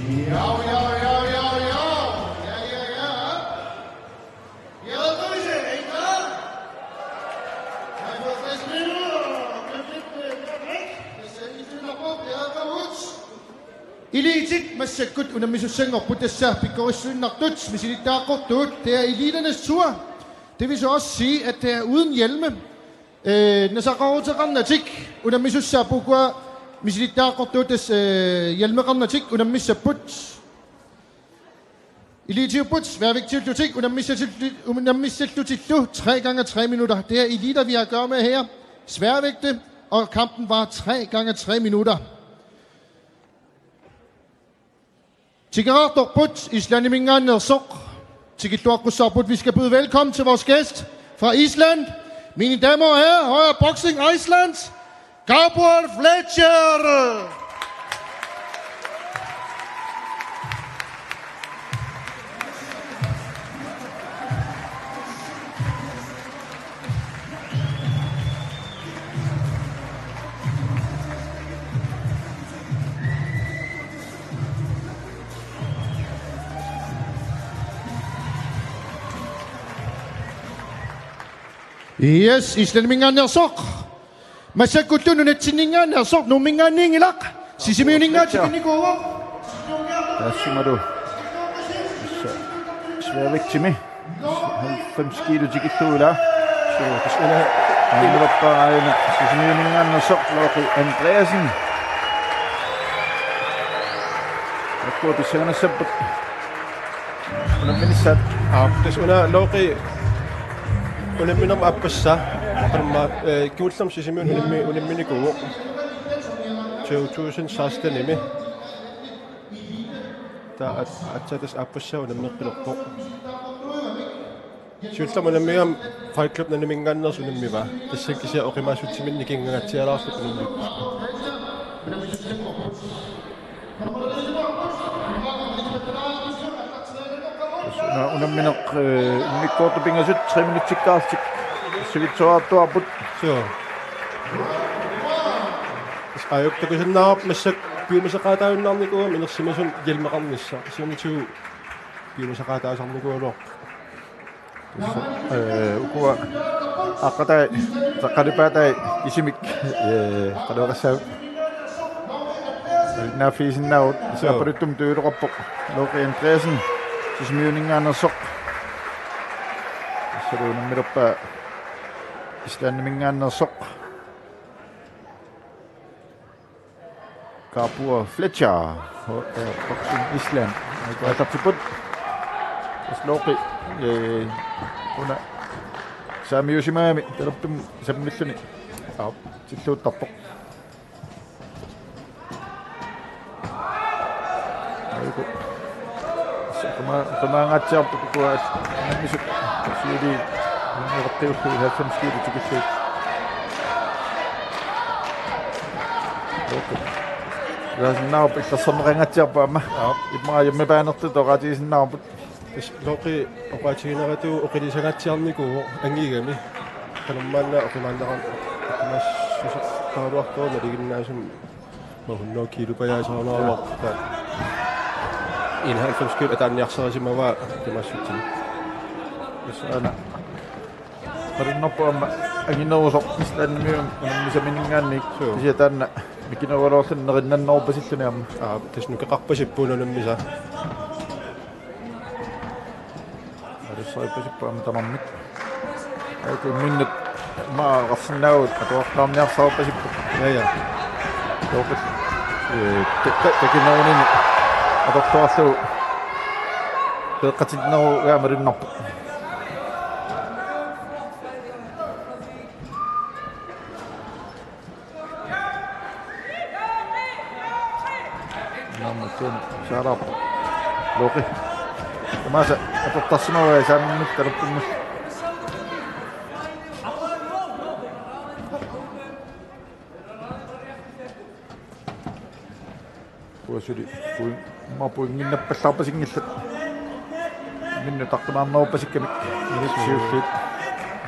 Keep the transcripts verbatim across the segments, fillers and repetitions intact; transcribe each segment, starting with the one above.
Ja, ja, ja, ja, ja. Ja, ja, ja. Ja, du bist ja nicht da. Einfach das Minuten. Bitte, bitte, weg. Das ist ja nicht in der Box. Ja, gut. Elitit massakkut unammisussanngorput, tassa pikkorissuinnartut misilittagaqartut, det er eliternes tur. Det vil så også sige, at det er uden hjelme. Øh, nasaqaruteqarnatik unammisussaapput, ukua misilittagaqartut, tassa, øh, hjelmeqarnatik unammissapput. Elitiupput sværvægtiullutik unammissalluti-, unammissallutillu tre gange tre minutter. Det er eliter, vi har at gøre med her. Sværvægte, og kampen varer tre gange tre minutter. Tikeraartorput Islandiminngaanneersoq. Tikilluaqqussaarput, vi skal byde velkommen til vores gæst fra Island. Mine damer og herrer, her er Boxing Iceland, Kárbur Fletcher. Yes, Islandiminngaanneersoq. Massakkullu nunatsinninngaanneersoq, Nuumminngaanniinngilaq. Sisimiuninngaanniit tikinnikuuvoq. Taassumalu. Sværvægtimi. Halvfems kilo tikillugu ilaa. Suu, tassa una. Aamma aajuna Sisimiuninngaanneersoq Looqi Andreasen. Taakku pissanganassapput unamminissaat. Aa, tassa una Looqi unamminermi aappassaa. Aamma, øh, kingullermik Sisimiuni unammi-, unamminikuuvoq. To tusind seksten-imi. Taava aat-, aatsaat tassa aappassaa unammeqqilerpoq. Siullermik unammigama Fight Club Nunaminngaanneersoq unammivaa. Tassa kisianni oqimaassutsiminnik ikinngatsialaarlugu unammippoq. Una-, unammineq, øh, immikkoortut pingasut tre minutsikkaarlutik sivitsuartuarput. Suu. Ajuk takusinnaarput massakkut piumasaqaataajunnaarnikuugami inersimasumik hjelmeqarnissaq. Siornatigut piumasaqaataasarnikuugaluarpoq. Tassa, øh, ukua aaqqatai, taqqalipaatai, isimik, øh, qanoq oqassaanga. Alinnaaffigisinnaavagut, joo, saappaluttumi tujuuleqarpoq Looqi Andreasen, Sisimiuninngaanneersoq. Tassalu unammilerpaa Islandiminngaanneersoq. Kárbur Fletcher, H R Boxing Island. Aatsaat tipput. Tassa Looqi, øh, una saamiusimagami talertummi sammilluni. Aap, tilluuttarpoq. Ajuku. Tassa qama-, qamaangaatsiarput ukua unammisut. Siuli unammileqqiullu halvfems kilo tikillugit. Looqi. Ilaasinnaavoq illersorneqangaatsiarpoq aamma. Aap. Immaqa hjemmebane-rtut oqaatigisinnaavoq. Tassa Looqi oqaatigineratuut oqilisanngaatsiarnikuuvoq angigami. Qanormaanna oqimaanneqar-, oqimaassuseqaraluartoq nalinginnaasumik. Hundrede kilo pajaasarnaavarput. Enoghalvfems kilo ataaniarsarisimavaa oqimaassutsinik. Tassa una. Qarinnerpoq aamma anginerusoq Islandimiunut unammisamininngaanniit. Joo. Kisianni taanna mikinerugaluarluni nerinnannerupasilluni aamma. Aa, tassa nukeqarpasipput unammisaa. Alussarippasippoq aamma tamarmik. Ajuku imminnut maaqarsinnaagut atuartaarniarsaripasipput. Ja, ja. Looqi. Øh, te-, te-, takinerunini atortuarlugu peeqqatinnerugaamalunnarpoq. Naammattuun saalaarpoq. Looqi. Tamaasa atortarsimavaa saaminnut talertummut. Puasuli pui-, ma puinnginnappallaarpasinngillat. Minnu taqqimaarneruppasikkami. Minut siulliit.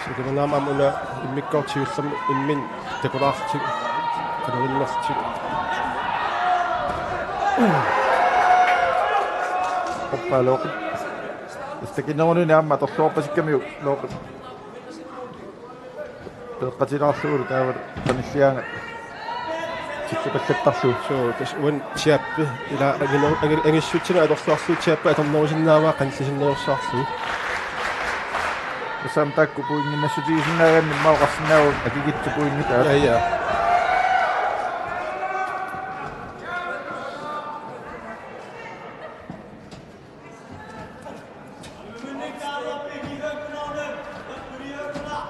Siulimaanaam aamma una immikkoortut siullermik imminnut takulaarlutik. Qanoq innerlutik. Atorluarpaa Looqip. Tassa takinerunini aamma atorluarpasikkamiuk Looqip. Peeqqatilaarlugulu taava qanilliaangat tillupallattarlugu. Suu, tassa uani Siappi ila angino-, angi-, angissutsineq atorluarlugu Siappi atornerusinnaavaa qanillisinnerussaarlugu. Tassami taakku pointinnassutigisinnaagaanni immaqa oqarsinnaavagut akikitsut pointit aat. Ja, ja.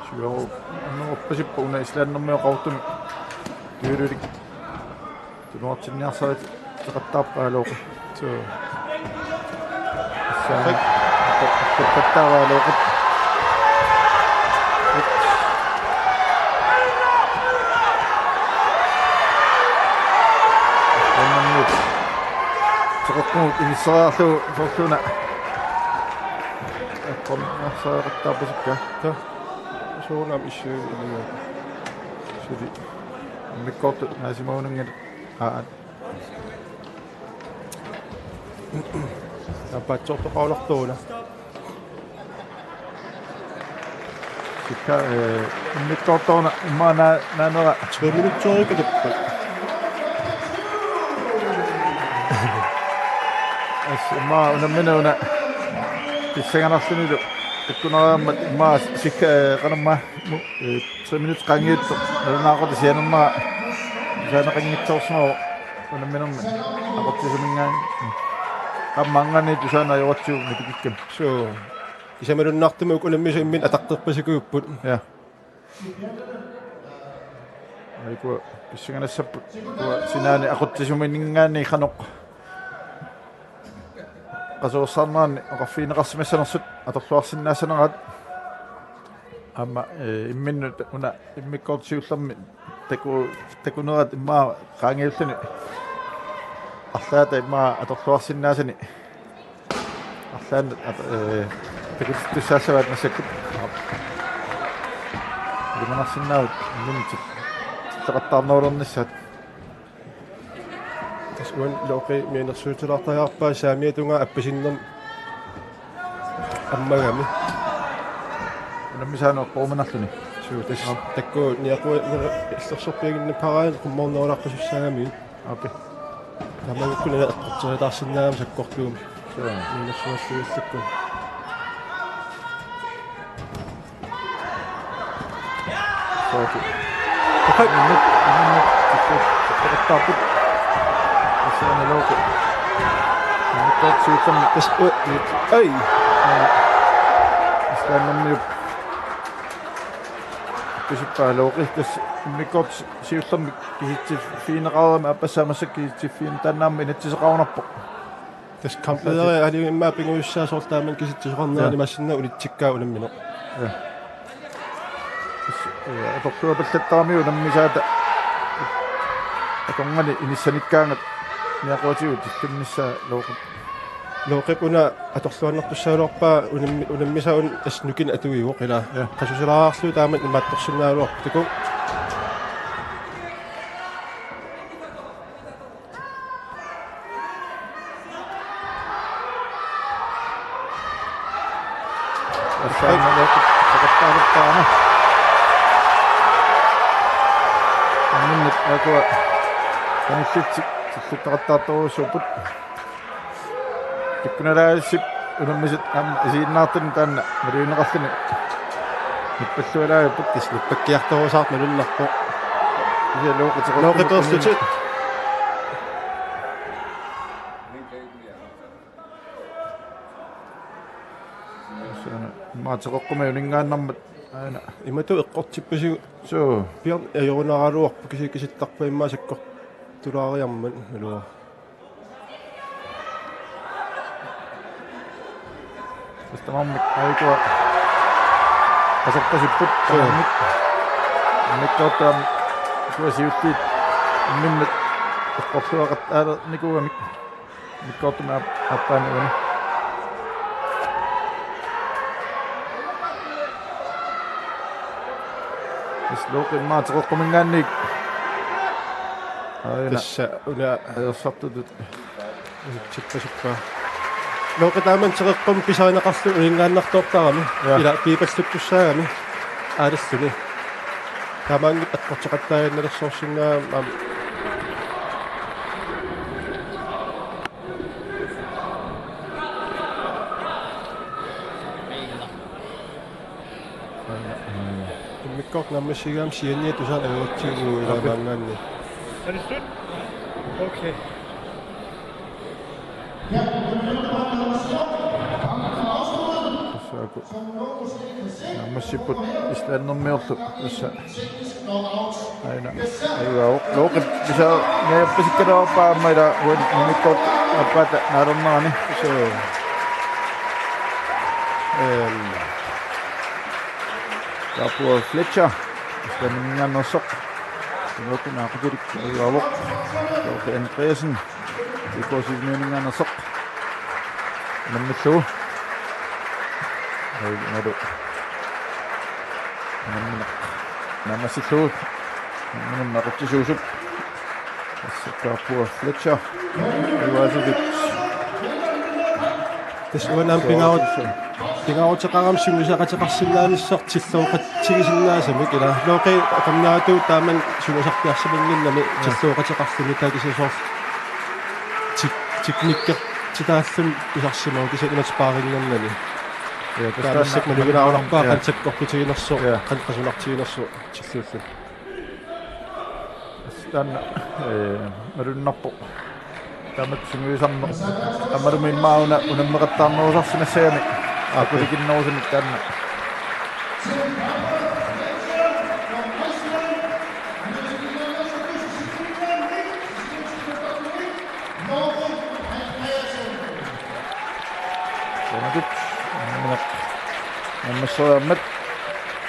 Suu, annerpasippoq una Islandimi oqartumi. Tyyllik. Tunuartinniarsariteqattaarpaa Looqi. Suu. Tassani. Tunuartaavaa Looqi. Islandimi. Teqeqqummut inisseriarlugu soorlu una. Eqqorniarsariaqattaarpasikka. Ta. Soorunami issuuilugu. Suli. Immikkoortut naasimagunanngillat. Aa. Aappaatsoortoqarulartuuna. Sikka, eh, immikkoortoq una immaqa naa-, naanera. Tre minuttiorikka tuppa. As immaqa unammineq una pissanganarlunilu takkunariarmat immaqa Sikka, eh, qanormaa mu-, eh, tre minut qaangiuttoq nalunaaqutaq sianernera tusaaneqanngitsoorsimavoq unamminermi aqutsisuminngaanniit. Aamma anganit tusaaneq ajoratsigu nipikikkami. Suu. Isamalunnartumik unammisut imminnut ataqqerpasikuupput. Ja. Aikuwa pissanganassapput. Kuwa sinaani aqutsisuminngaanniit qanoq qasuersaarnerani oqarfigineqarsimassanersut atorluarsinnaassaneraat. Aamma, eh, imminnut una immikkoortut siullermik taku-, takunerat immaqa qaangiulluni. Arlaata immaqa atorluarsinnaasani. Arlaanni at-, eh, takutittussaallavaat massakkut. Ilimanarsinnaavoq imminnut tilleqattaarnerulernissaat. Tassa uani Looqi mianersuutilaartariaqarpaa saamiata tungaa appasinnermik ammagami. Unammisaanut eqqoruminarluni. Suu, tassa. Aap. Taakku niaqua-, illersorpianngillat paraanit qummoornerulaarpassussaagamigit. Aap. Taamaakkuna eqqorteritaarsinnaagami sakkortuumik. Suu. Mianersuarluillakkut. Sooq. Okay. Minut, minut, minut. Tassa, tassa, tassa. Tassa, Looqi. Minut, tassa, tassa. Tassa, ui. Ai. Islandimiut. Pisippaa Looqi. Tassa, immikkoortut siullermik kisitsiffigineqareerami aappassaa massakkut kisitsiffigineq taanna aamma inatsiseqarunarpoq. Tassa kamperi alimimmaa pingujussaa soorlu taamani kisitsisoqarnerani. Ja. Massinna unitsikkaa unammineq. Ja. Tassa, ja, atorluarpallattarami unammisaata. Akornanni inissanikkaangat niaquatigut tillunnissaa Looqip. Looqip una atorluarnartussagaluarpaa unammi-, unammisaanut tassa nukinnik atuivoq ilaa. Ja. Qasusilaarlugu taama imaattorsinnaagaluarpoq taku. Unammineq aakua qanillitsik tilluttaqattaartorujussuupput. Takkunalaasip unammisut aamma isiginnaartuni taanna malugineqarluni. Nippallualaarput. Tassa nippakkiartorusaartoq malunnarpoq. Kisianni Looqi Looqeqarlutit. Immaqa Teqeqqumi uninngaannarmat aana. Imatut eqqortippasigut. Suu. Pian ajorunaraluarpoq kisi-, kisittarpaa immaqa sakkortulaariarmat naluara. Tassa tamarmik aajukua qasorpasipput. Suu. Tamarmik. Immikkoortuami ukua siulliit imminnut eqqorluaqattaalernikuugamik. Immikkoortumi aap-, aappaani uani. Tassa Looqi immaqa Teqeqquminngaanniit. Aajuna. Tassa una ajorsartutut. Tippasippa. Looqi taamani teqeqqummi pisarineqarluni uninngaannartoortarami. Ja. Ila piipalluttussaagami. Aalilluni. Taamaanngitsoq attorteqattaaginnalersorsinnaammat. Immikkoortoq naammassigaanni sianiatigut tusarneq ajortigu ilaamaangaanni. Er det slut? Okay. Tassa uku naammassipput islandimiorlu tassa. Aina. Ajugaavoq. Looqip pisa-, niappasikkaluarpaa aamma ila uani immikkoortoq aappaata naalernerani. So. Ehm. Gabor Fletcher. Islandiminngaanneersoq. Looqi naaqutilik ajugaavoq. Looqi Andreasen. Ikosivniuninngaanneersoq. Unamminnillugu. Ai, malu. Unammineq. Naammassillugu. Unamminermi aqutsisuusup. Tassa Gabor Fletcher. Ivaasivit. Tassa uanga aamma pingaarut-, pingaaruteqarami sungiusaqateqarsinnaanissaq tillooqatigisinnaasumik ila. Looqi aqernaatut taamani sungiusarpiarsimanngimmat tillooqateqarluni taakku soorlu tek-, teknikkertitaalluni tusarsimavoq kisianni imatut sparringinnginnami. Ja, tassa taamaassaq taanna malugilaarunarpaa, ja, qanoq sakkortutiginersoq, ja, qanoq qasunartiginersoq tilluulluni. Tassa taanna, eh, malunnarpoq. Taamatut sungiusarneq. Aammalumi immaqa una unammeqattaarnerusarsimassagami. Aa, akulikinnerusumik taanna. Taamatut unammineq naammasseriarmat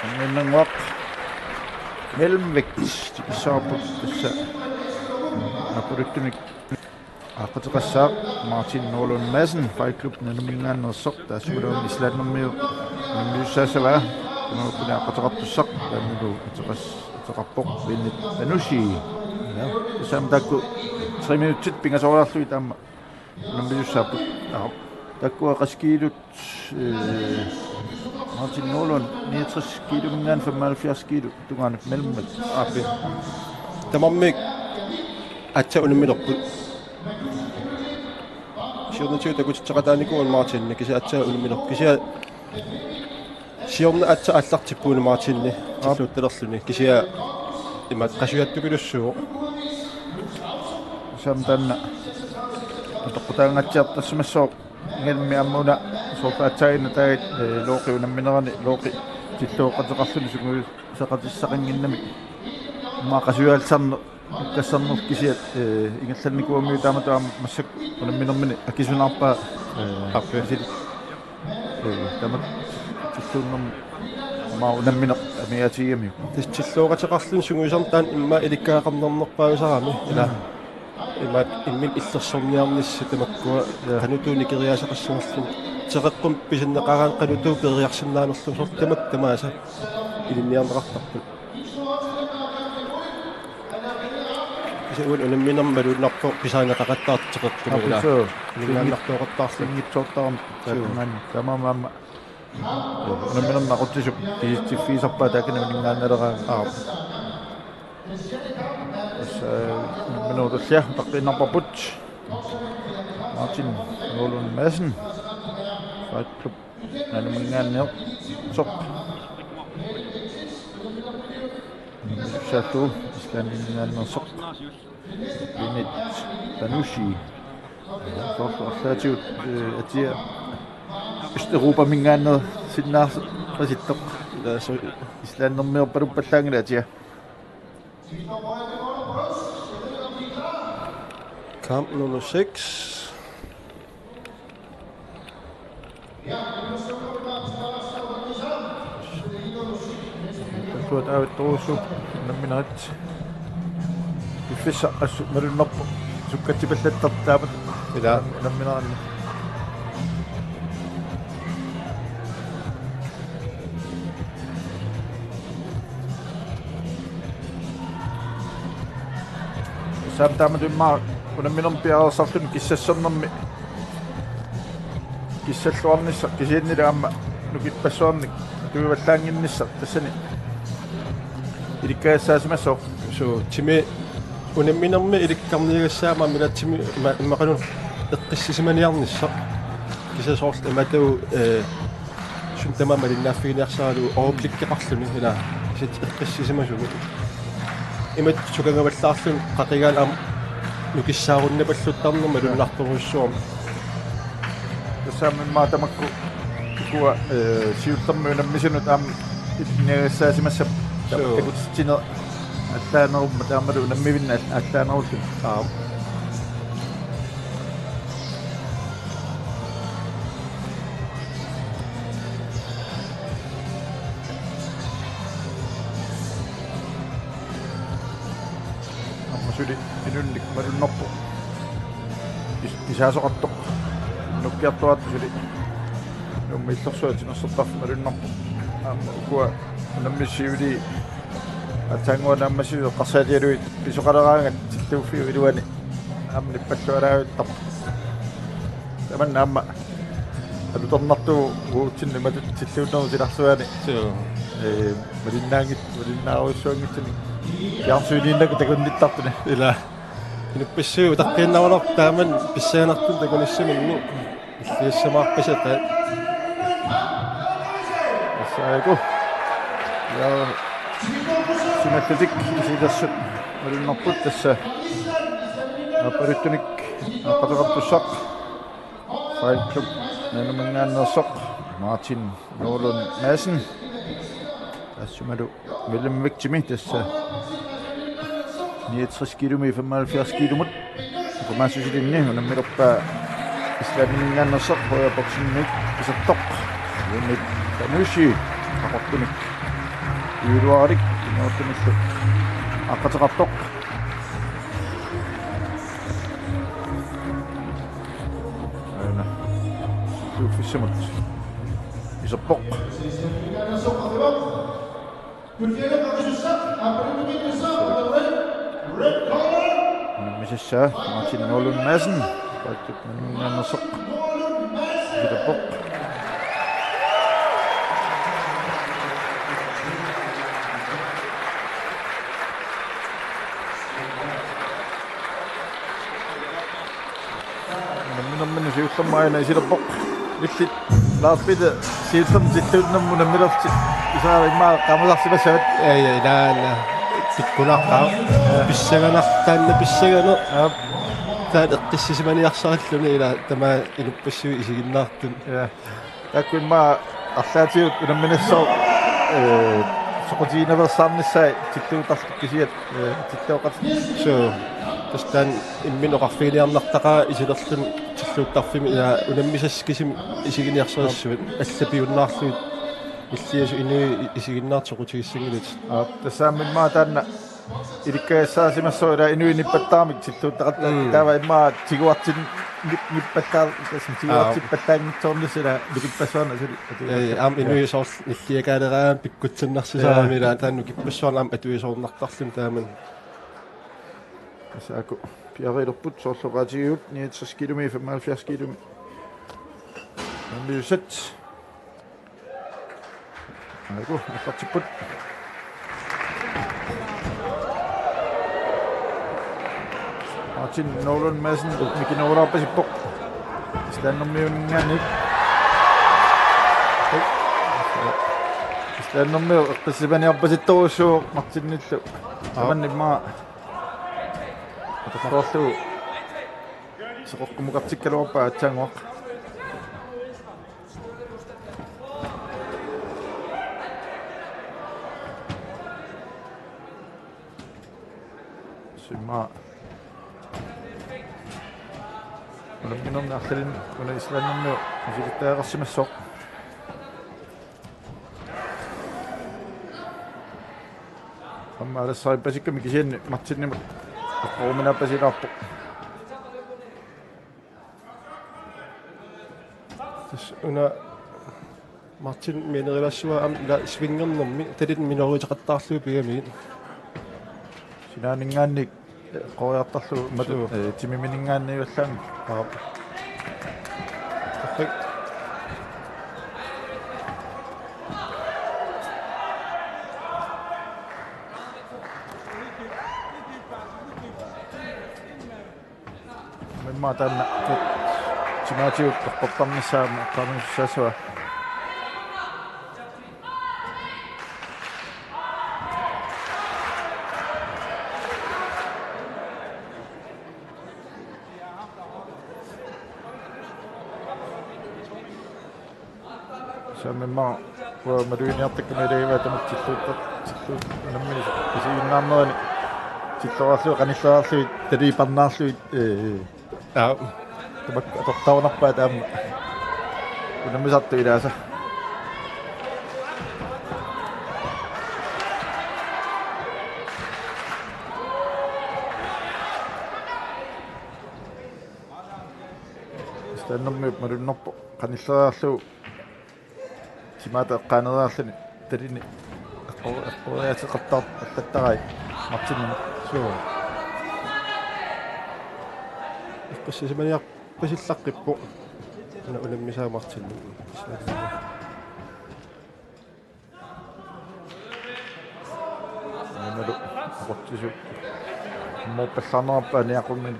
unamminnannguaq. Mellemvægt tikissavarput tassa aappaluttunik aaqqateqassaaq Martin Nordlund Madsen, Fight Club Nanumminngaanneersoq, taassumaluunniit islandimiu unammissassavaa, unaappunaaqateqartussaq, taannalu ateqas-, ateqarpoq Bennett Panushi. Ja. Tassami taakku tre minutsit pingasoriarlugit aamma unammissapput. Ja. Taakkua qassit kiilut, eh, Martin Nordlund, niogtres kiiluminngaanniit femoghalvfjerds kiilu tungaanut mellemvægt. Aappi. Tamarmik aatsaat unammilerput. Siornatigut takutitseqataanikuuvoq Martin, kisianni aatsaat unammilerput. Kisianni siorna aatsaat aallartippugut Martin, aap, tilluuttalerluni. Kisianni imaattoq qasujaattupilussuuvoq. Tassami taanna atoqqutaangaatsiartorsimassooq. Ingammik aamma una soorlu aatsaaginnaq taagit, eh, Looqi unamminerani, Looqi tillooqateqarluni sungiusaqatissaqannginnami. Immaqa qasujaallisarneq ikkassarnerlu kisiat, eh, ingerlannikuugamiuk taamatut aamma massakkut unamminermini akisunaarpaa, eh, aappi, misili. Eh, taamatut tilluunnermi aamma unammineq amigaatigigamikku. Tassa tillooqateqarluni sungiusarneq taanna immaqa ilikkagaqarnernerpaajusarami. Ila. Mm. Imaattoq imminut illersorniarnissaq tamakkua, ja, qanoq nikeriaaseqassanerluni. Teqeqqummi pisinneqaraanni qanoq peeriarsinnaanerlugu soorlu tamakku tamaasa ilinniarneqartarput. Kisianni uani unamminermi malunnarpoq pisarineqaqattaartoq teqeqqummi, ila. Aap, suu. Uninngaannartooqattaarluni. Pinngitsoortarami. Suu. Taamaammat aamma unamminermi aqutsisup kisitsiffigisarpaat taakani uninngaannaleraangat. Aap. Tassa, eh, unamminerup tullia utaqqiinnarparput. Martin Nordlund Madsen. Fight Club Nanumminngaanneersoq. Saallu Islandiminngaanneersoq. Bennett Panushi. Soorlu arlaatigut, eh, atia Østeuropaminngaanneersinnaasarpasittoq. Tassa Islandimiorpaluppallaanngilaq atia. Kamp nummer seks. Tassa aavittorujussuupput unamminerit. Piffissaq assut malunnarpoq sukkatsipallattartoq taamatut. Ila. Unammineranni. Tassami taamatut immaqa unamminermi piareersarluni kissassornermi kissalluarnissaq kisiannili aamma nukippassuarnik atuivallaannginnissaq tassani ilikkagassaasimasuuvoq. Suu, timi unamminermi ilikkarniagassaama milatimi ima-, immaqaluunniit eqqissisimaniarnissaq. Kisianni soorlu imatut, eh, suna tamaat malinnaaffiginiarsaralugu overblikkeqarluni ilaa sit eqqissisimasugut. Imatut sukangavallaarluni qaqigaalu aamma nukissaarunnaapalluttarnermik malunnartorujussuarmik. Tassami immaqa tamakku ukua, eh, siullermik unammisunut aamma ilinniagassaasimassappat. Suu. Takutitsineq allaanerummat aammalu unammivinneq all-, allaanerulluni. Aap. Aamma suli inunnik malunnarpoq. Is-, isaasoqartoq. Nukkiartuaartoq suli. Nuummi illorsuaq timersortarfik malunnarpoq. Aamma ukua unammisut siuliini aatsaannguaq naammassisoq eqqarsaatigalugit pisoqaleraangat tilluuffiup iluani aamma nippallualaavittarpoq. Tamanna aamma alutornartuuvoq uatsinnut imatut tilluunnerup silarsuani. Suu. Ee, malinnaanngit-, malinnaarujussuanngitsunik. Fjernsyniinnakku takunnittartuni. Ilaa. Inuppassuit utaqqiinnarunarput taamani pissanganartunik takunissaminnik. Illiassamaarpasippoq. Tassaaku. Ja, simallutik isilersut malunnarput tassa. Aappaluttunik aaqqateqartussaq. Fight Club Nanuminngaanneersoq Martin Noorlund Madsen. Tassumalu mellemvægtimi tassa niogtres kilometer femoghalvfjerds kilomut. Uqumaassutilinni unammilerpaa Islandiminngaanneersoq højre boksenimik isertoq. Uunit Tanushi aqortunik. Iuluarik inuartumillu aaqqateqartoq. Aana. Tuuffissamut. Iserpoq. Unammisassaa Martin Noorlund Madsen. Paatsup Nanuminngaanneersoq. Iserpoq. Unamminermini siullermik aana isilerpoq. Illit Lars Peter siullermik tilluunnermik unammilerlutit. Isaara immaqa qaamasarsimassavat. Ee, ja, ilaana. Tikkunaqqaa. Pissanganaq, taanna pissanganaq. Aap. Taanna eqqissisimaniarsarilluni ilaa tamaat inuppassuit isiginnaartut. Ja. Taakku immaqa arlaatigut unamminersut, ee, soqutigineqarsaarnissaat tilluuttartut kisiat, ee, tilluuqat. Suu. Tassa taanna imminut oqarfiginiarnartaqaaq isilerluni tilluuttarfimmi ilaa unammisassat kisimik isiginiarsarissavaat. Aap. Allaat piunnaarlugit illiasut inuit i-, isiginnaartut soqutigissanngillat. Aap, tassami immaqa taanna ilikkagassaasimasuuvoq ilaa inuit nippattaarmik tilluuttaqattaartut. Mm. Taava immaqa tiguartin-, nip-, nippattaar-, tassa Aap. Tiguartippallaanngitsoornissaq ilaa nukippassuarnik suli. Ee, aamma inuit soorlu nilliakaaleraangamik pikkutsannarsisaramik. Ee. Ilaa taanna nukippassuarnik aamma atuisoornartarluni taamani. Tassa aaku piareerput soorlu oqaatigiuk niogtres kilometer femoghalvfjerds kilometer. Unammisat. Aaku, aallartipput. Martin Nolan Madsen, Mikki Nolan pasippoq. Islandimiunninngaanniit. Islandimiut eqqissimaniarpasittorujussuuvoq Martinillu. Aap. Tamanna immaqa. Atorlugu. Seqoqqumukartikkaluarpaa aatsaannguaq. Summa. Unamminerni arlalinni una Islandimiut misilittagaqarsimassaaq. Aamma alassarippasikkami kisianni Martinimut eqqoruminaappasilaarpoq. Tassa una Martin mianerilaassavaa aamma ila swingernermi talit minoriuteqattaarlugit pigamigit. Sinaaninngaanniit eqqoriartarlugu matu-, Suu. Ee, timiminngaanniit allaanngilaq. Aap. Perfekt. Immaqa taanna timaatigut eqqortarnissaa aamma eqqaamanersussaassavaa. Saamimma uanga maluginiartakkama ilagivaat tamakku tilluuttoq, tilluut unammineq isiginnaarnerani tilluarlugit qanilleriarlugit taliiparnaarlugit, ee, aa, tamakku atortarunarpaat aamma unammisartut ilaasa. Islandimiut malunnarpoq qanilleriarlugu timaata eqqaaneriarluni talini eqqor-, eqqoriaateqartartoq allattarai Martinimut. Suu. Eqqissisimasariaqarpasillaqqippoq. Una unammisaa Martinimut. Aammalu aqutsisut ammuuppallaarnerarpaa niaqqummini.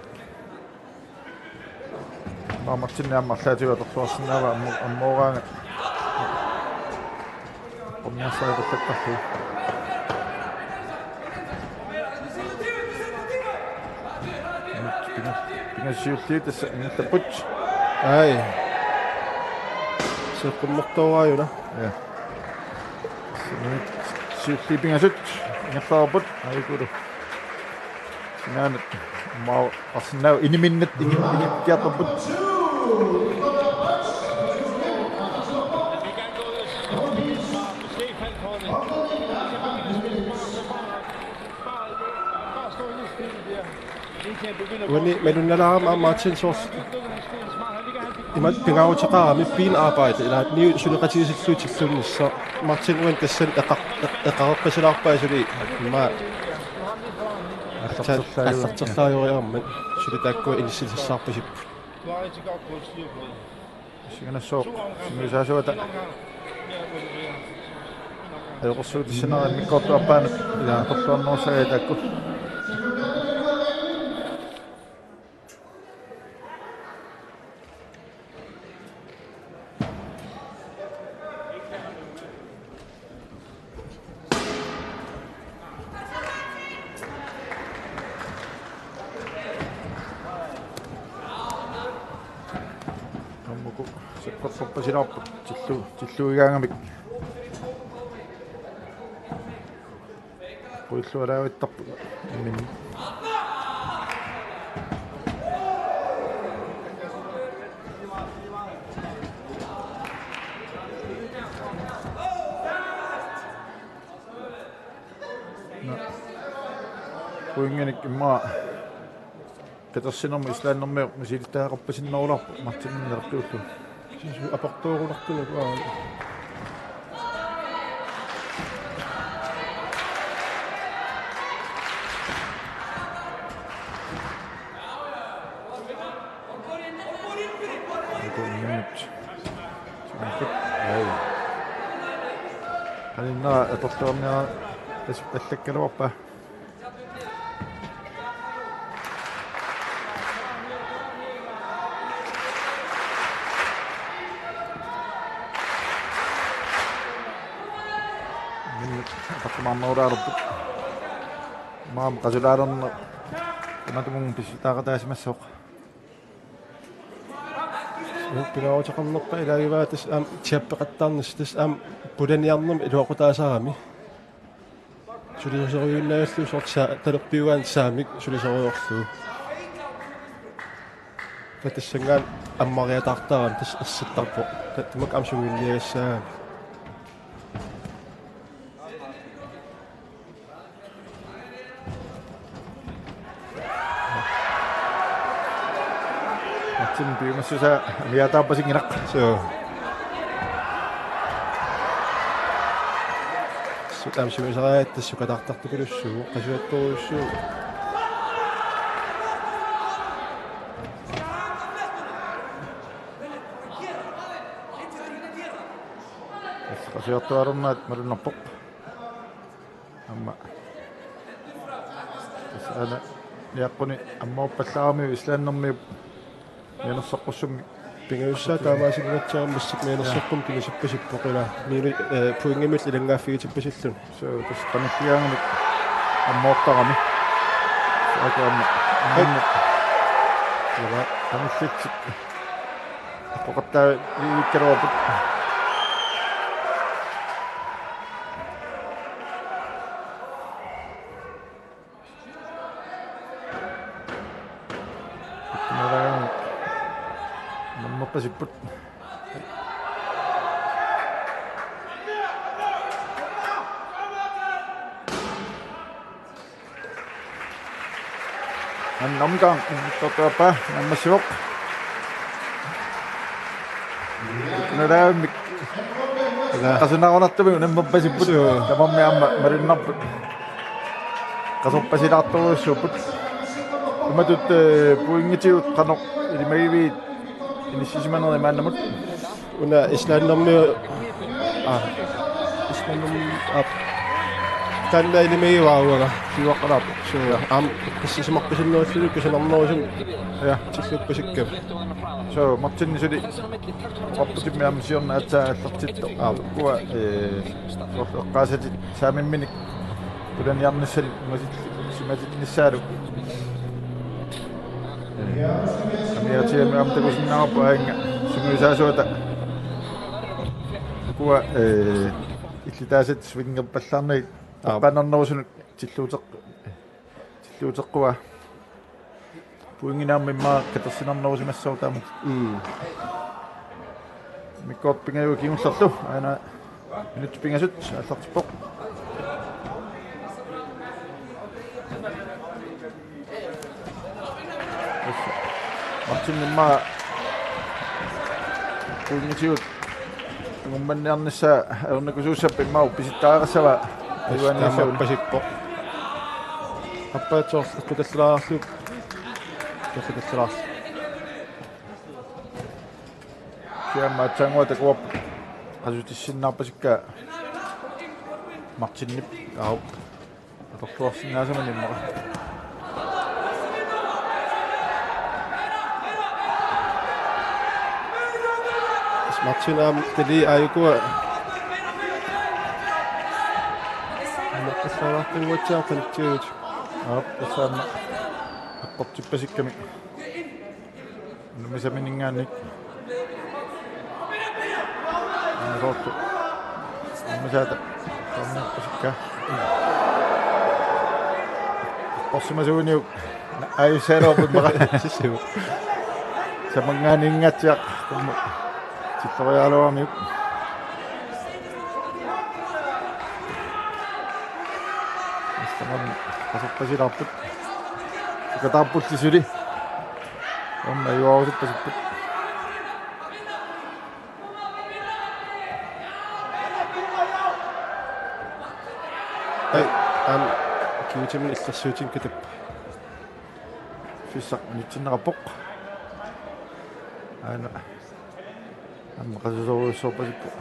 Aamma Martinip aamma arlaatigut atorluarsinnaavaa ammu-, ammooraangat. Qummiarsaatit allattarlugit. Pinga-, pingasut siulliit tassa ingerlapput. Ai. Seeqqummertooraajuuna. Ja. Siulliit pingasut ingerlapput. Aikulu. Sinaanut maaqarsinnaavoq iniminnut ingi-, ingikkukkiartorput. Uani malunnalaarama aamma Martin soorlu ima pingaaruteqarami benarbejde, ilaa, niu suleqatigiissillugu tilluunnissaq. Martin uani tassani eqa-, eq-, eqareqqisilaarpaa suli immaqa allarterlaajuarmat suli taakkua inissisassarpasipput. Siunissaq sungiusaasuata ajoqersuutissinera immikkoortup aappaanut ilaa atorluarnerussagaat taakku. Aamma uku sakkorpasilaarput tillu-, tilluigaangamik. Qujillualaavittarput imminni. Pointinik immaqa Petersenermut Islandimiut misilittagaqarpasinnerulerpoq Martinimut naleqqiullugu. Kisianni aportoorunartunik, aa. Uku imminut. Ai. Qaninneq atorluarniarpaa tassa allakkaluarpaa. Imminut atorluarnerulaalerput. Maani qasulaalerneq. Tamatumunnga pisutaaqataasimassaaq. Pingaaruteqarnerpaat ilagivaat tassa aamma jabbeqattaarnissaq, tassa aamma pulaniarnermi iluaqutaasarami. Sulisorujuinnagallugu soorlu sa-, talerpiugaanni saamik sulisorujorlugu. Taava tassanngaanniit ammariataartarami tassa ersertarpoq. Ta-, tamakku aamma sungiunniagassaagami. Martin piumassusaa amiataappasinngilaq. Suu. Sut aamma sumisariaat tassa sukataartartupilussuuvoq, qasuattorujussuuvoq. Tassa qasuartualernaat malunnarpoq. Aamma. Tassa aana niaqquni ammuuppallaaramiuk Islandimiut Mianersoqqussummik. Pingajussaat taamaasinnatsiarami massakkut mianersoqqumik pingasuppasippoq ila. Miinu-, eh, pointimik ilanngaaffigitippasilluni. So, tassa qanilligaangamik ammoortarami. Saakku aamma. Hej. Qanillitsik. Aqqoqattaaviikkaluarput. Nalaani. Nammappasipput. Anden omgang. Tortuappa. Nammassivoq. Nalaamik. Ila. Qasunarunartumik unammerpasipput. Suu. Tamarmik aamma malunnarput. Qasorpasilaartorujussuupput. Imatut, eh, pointitigut qanoq ilimagiviit inissisimanerit maannamut. Una Islandimi, ah, Islandimi, ah, taanna ilimagivaa uanga. Siuaqqalaarpoq. Suu, aamma eqqissisimarpasinnerullutik kusanarnerusumik. Ja. Tilluppasikkami. So, Martin suli oqarputimmi aamma siorna aatsaat aallartittoq. Aa. Ukua, eh, soorlu eqqaasatit saamimminik pulaniarnissanik ungasit-, simatinnissaanut. Eh, amiaatiami aamma takusinnaavarput aajuna sungiusaasuata. Ukua, eh, illitaasat swingerpallaarnagit. Aa. Aqqanernerusunut tilluuteq-, tilluuteqqua. Pointinik aamma immaqa katersinarnerusimassaaq taamatut. Mm. Mikkoq pingajuat kingullerlu. Aana minutsit pingasut aallartippoq. Martin immaqa pointitigut angummanniarnissaa ajornakusuussappat immaqa uppisittaaqqassavaa. Tassa taamaappoq. Ajugaaniassagunik. Appaatsoorlu eqqutallalaarlugu. Eqqutallalaarlugu. Kiamma aatsaannguaq takuarput. Qasutissinnaarpasikka Martinip. Aap. Atorluarsinnaasumani immaqa. Martin aamma tali aajukua. Aamma qassaalaartunnguatsiaq qanittigut. Aap, tassa aamma eqqortippasikkami. Unammisaminninngaanniit. Soorlu. Unammisaata. Soorlu pasikka. Porsimasuuniuk. Ajussaaluarput immaqa. Sissiu. Samanngaanniinngaatsiaq. Qummut. Tilloriaraluaramiuk. Assaman qasorpasilaarput. Sukataarpulli suli. Aamma ajuaarusuppasipput. Ai, aamma GOG-mut illersuutinngikkaluarpoq. Fissaq minutsinneqarpoq. Aana. Aamma qasusorujussuarpasippoq.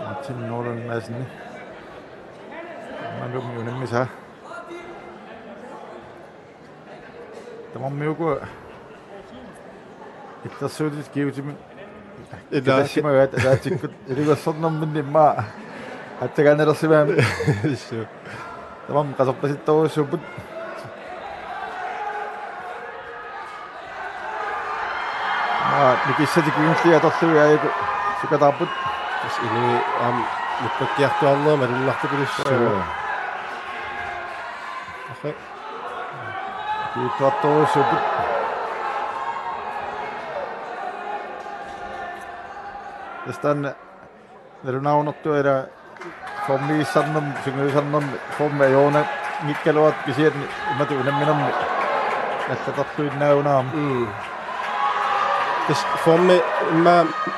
Martin Nolan Madsen. Aamma unammisaa. Tamarmik uku illersuutit GOG-mut. Ilaa. Katassimagaat ataatsikkut ilungersornerminni immaqa. Atsagaanalersimagami. Issu. Tamarmik qasorpasittorujussuupput. Maa, nikissatik kingulliit atorlugit aajuku sukataarput. Tassa inuit aamma nippakkiartuarnerat malunnartupilussuuvoq. Joo. Aha. Kiittuartorujussuupput. Tassa taanna nalunaarunartua ila formigissarnermi, sungiusarnermi, formi ajorunanngikkaluartoq kisianni imatut unamminermi allatartuinnaagunarami. Mm. Tassa formi immaqa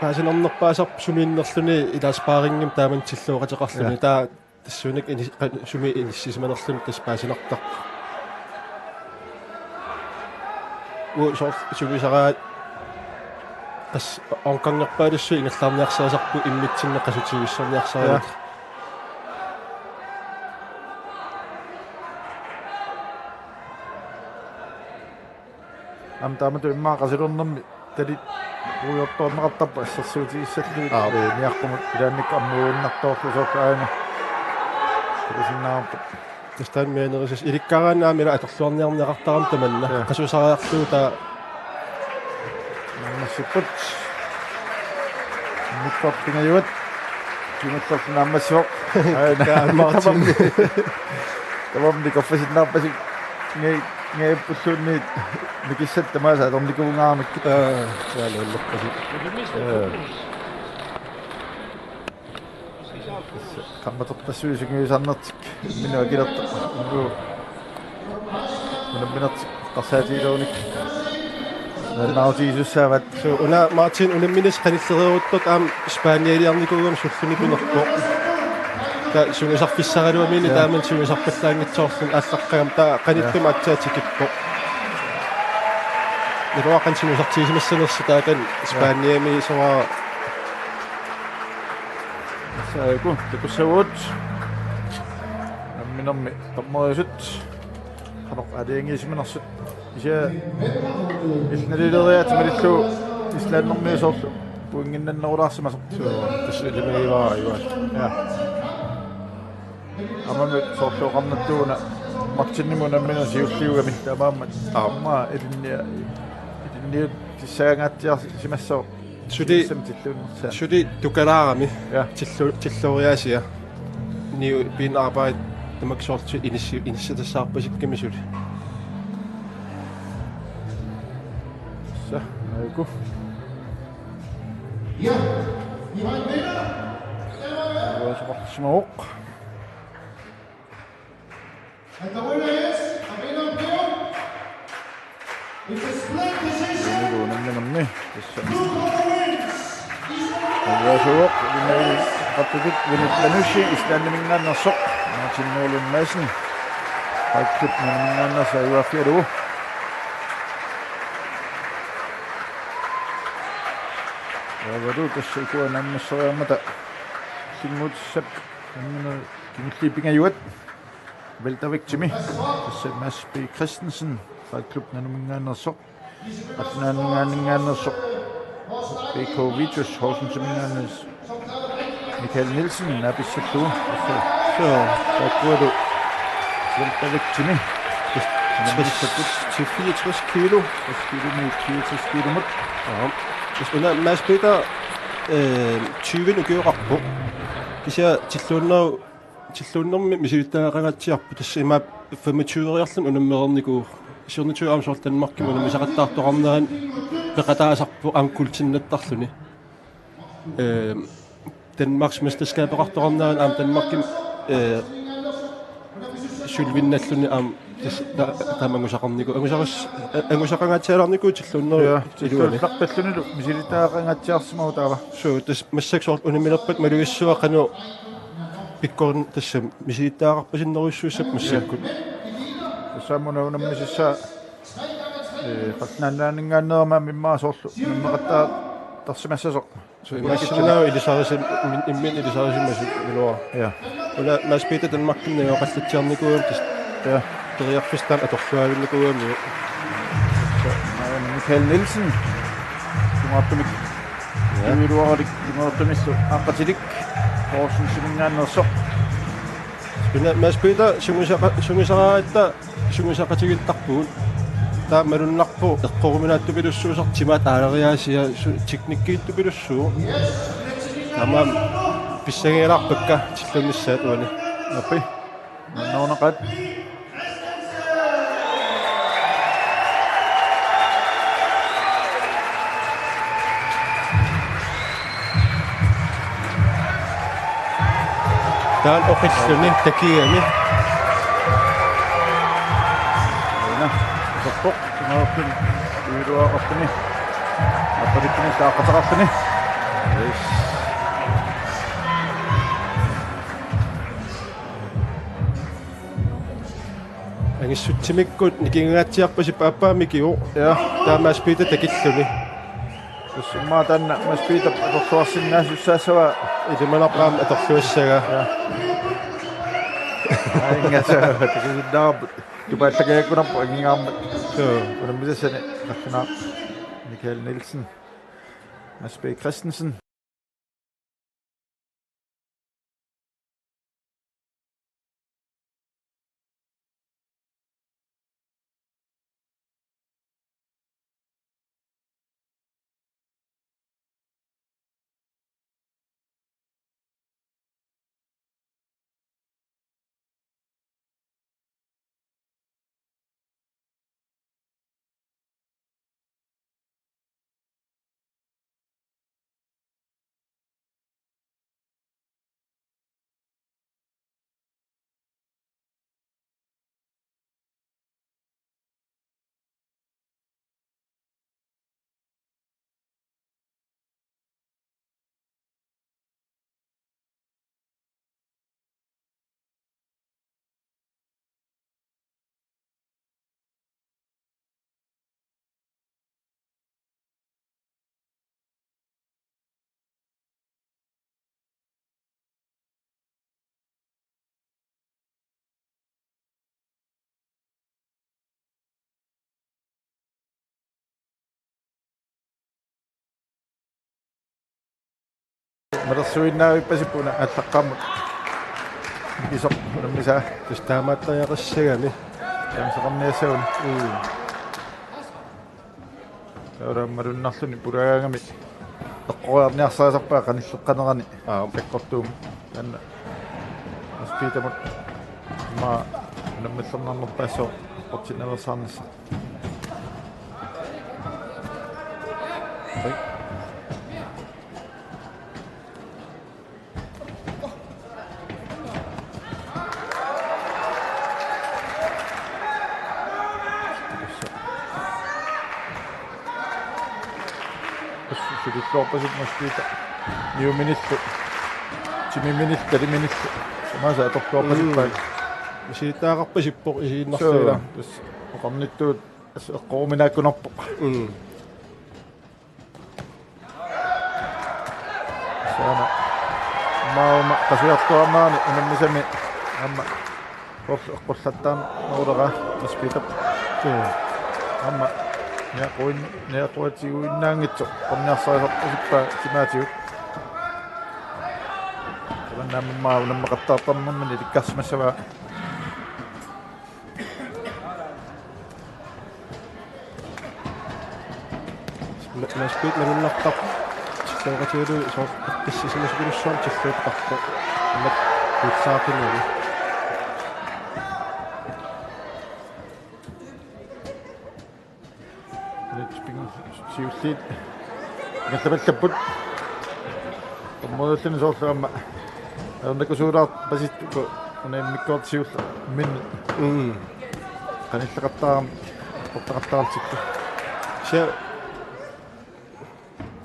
paasinarnerpaasarpoq sumiinnerluni ila sparringimik taamani tillooqateqarluni. Ja. Taava tassuunakkut ini-, qa-, sumi inissisimanerluni tassa paasinartarpoq. Uu, soorlu sumisaraat tassa omgangerpaalussuit ingerlaarniarsarput imminnut qasutigissorniarsaralugit. Ja. Aamma taamatut immaqa qasilornermi talit puigortoorneqartarput assersuutigissallugit. Aap. Ee, niaqqumut ilaannikkut ammuinnartoorlusoorlu aana. Takusinnaavarput. Tassa taanna mianerisas ilikkaraanni aamma ila atorluarniarneqartarami tamanna. Ja. Qasusaariarlugu taava. Naammassipput. Immikkoortut pingajuat. Kingullerlu naammassivoq. Aana. Taava Martin. Tamarmik. Tamarmik nikorfasinnaarpasik. Ngi-, ngiippulluunniit mikissat tamaasa atornikuunngaarmik. Aa, aa, nuannerpasik. Aa. Qammatorpassuit sungiusarnertik. Minut akilertoq. Ungu. Unamminertik eqqarsaatigilerunik. Nuannaarutigisussaavaat. Suu, una Martin unamminersi qanillereeruttortoq aamma Spanialiarnikuugami sullinipinerpoq. Taava sungiusarfissaraluamini. Ja. Taamani sungiusarpallaanngitsoorluni aallaqqaammut taava qanittumi. Ja. Aatsaat tikippoq. Niluaqan sungiusartigisimassanersoq taakani. Ja. Spaniami soorlu. Saaku, takussavugut. Namminermi dommeriusut. Qanoq aalajangiisimanersut. Kisianni illit nalileriaatsit malillugu Islandimiut soorlu pointinnannerulaarsimasoq. Suu, tassa ilimagivara ivaat. Ja. Aamma soorlu oqarnittuuna Martinimut nammineq siulliugami taamaammat. Aap. Aamma ilinnia-, ilinniutissagangaatsiarsimassaaq. Suli, siussami tilluunnersaa. Suli tukalaarami. Ja. Tillu-, tilloriaasia. Niu piin arbejde tamakku soorlu inissi-, inissatassaarpasikkami suli. Sa, aiku. Ja. Uasoqarsimavoq. And the winner is Abina Pio. It's a split decision. Unamminermi. Tassa. Blue corner wins. Uasoq, Vinnie Qattutit, Vinnie Panushi, Islandiminngaanneersoq. Martin Nordlund Madsen. Fight Club Nunaminngaanneersoq ajugaaffigalugu. Uasoq tassa ikua naammasseriarmata. Singuutsap. Nammineq kingulliit pingajuat. Weltervægtimi. Tassa Mads B. Christensen, Fight Club Nanuminngaanneersoq. Qallunaat Nunaanninngaanneersoq. B K Vitus, Horsensiminngaanneersoq. Michael Nielsen, naapissarlugu. Tassa. Suu. Taakkualu. Weltervægtimi. Tres, tres, fireogtres kilo. Tres kilo, fireogtres kilomut. Ja. Tassa una Mads Peter, øh, tyve ukioqarpoq. Kisianni tilluunnerup Tilluunnermi misilittagaqangaatsiarpoq tassa imaappoq femogtyve-riarluni unammereernikuuvoq. Siornatigut aamma soorlu Danmarkimi unammisaqattaartoqarnerani peqataasarpoq aamma guldtinnattarluni. Ehm, Danmarks mesterskabeqartoqarnerani aamma Danmarkimi, eh, sølvinnarluni aamma tassa ta-, taama angusaqarnikuuvoq. Angusaris-, eh, angusaqangaatsialaarnikuuvoq tilluunnerup. Ja, iluani. Tilluullarpallunilu misilittagaqangaatsiarsimavoq taava. Suu, tassa massakkut soorlu unamminerpakka malugissavara qanoq pikkorin tassami misilittagaqarpasinnerujussuussapput massakkut. Tassami una unammisassaa, eh, Qallunaat Nunaanninngaanneerami immaqa soorlu unammeqattaartarsimassasoq. Suu, imaassinnaavoq ilisarisim-, immin-, imminut ilisarisimasut iluara. Ja. Una Mads Peter Danmarkimi najugaqallatsiarnikuugami tassa. Ja. Periarfissaq taanna atorluaavinnikuugami. Michael Nielsen. Tungaartumik. Ja. Iluaralik, iluartumillu aaqqatilik. Horsensiminngaanneersoq. Una Mads Peter sungiusaqa-, sungiusaraaratta sungiusaqatigiittarpugut. Taava malunnarpoq eqqoruminaatsupilussuusartoq timaat aalariaasia su-, teknikkiitsupilussuuvoq. Taamaammat pissangagilaarpakka tilluunnissaat uani. Aappi. Nuannaarnaqaat. Taanna oqilluni takigami. Una, iserpoq, tungaarpin, iluaqarpini. Apparippini, taaqqataqarpini. Yes. Angissutsimikkut nikingangaatsiarpasi paappaamik iu. Ja. Taava Mads Peter takilluni. Tassa immaqa taanna Mads Peter atorluarsinnaasussaassavaa. Ilimanarpoq aamma atorluassagaa. Ja. Aingasa, takusinnaavarput. Tupaallakajaakunarpoq angingaarmat. Joo. Unammisassani qallunaaq Michael Nielsen. Mads B. Christensen. Malersuinnaavippasippoq una aallaqqaammut. Isoq unammisaa. Tassa taamaattariaqassagami. Taamaaseqarniassaguni. Mm. Taava malunnarluni pulagaangami eqqoriarniarsarisarpaa qanilleqqanerani. Aa. Sakkortuumik. Taanna Mads Petermut immaqa unammillernarnerpaassooq eqqortinnaveersaarnissaq. Oj. Sukilluarpasippoq Mads Peter. Niuminillu. Timiminillu, taliminillu. Tamaasa atorluarpasippaat. Mm. Misilittagaqarpasippoq isiginnaarlugu. Suu, tassa oqarnittut tassa eqqoruminaakkunarpoq. Mm. Saana. Mauma qasujartuarnerani unammisami aamma soorlu eqqullattaarneruleraa Mads Peter. Joo. Aamma niaquin-, niaquatiguinnaanngitsoq eqqorniarsarisarpasippaa timaatigut. Tamanna aamma unammeqattaartarnermini ilikkarsimassavaa. Mads Peter malunnartarpoq. Tilluaqatigalugu soorlu eqqissisimasukulussaanik tilluuttarpoq. Imak kuullaaqinnagu. Siulliit ingerlapallapput. Tommorulluni soorlu aamma ajornakusuulaarpasippoq una immikkoortoq siulleq imminnut. Mm. Qanilleqattaarami, eqqortaqattaartillugu. Kisianni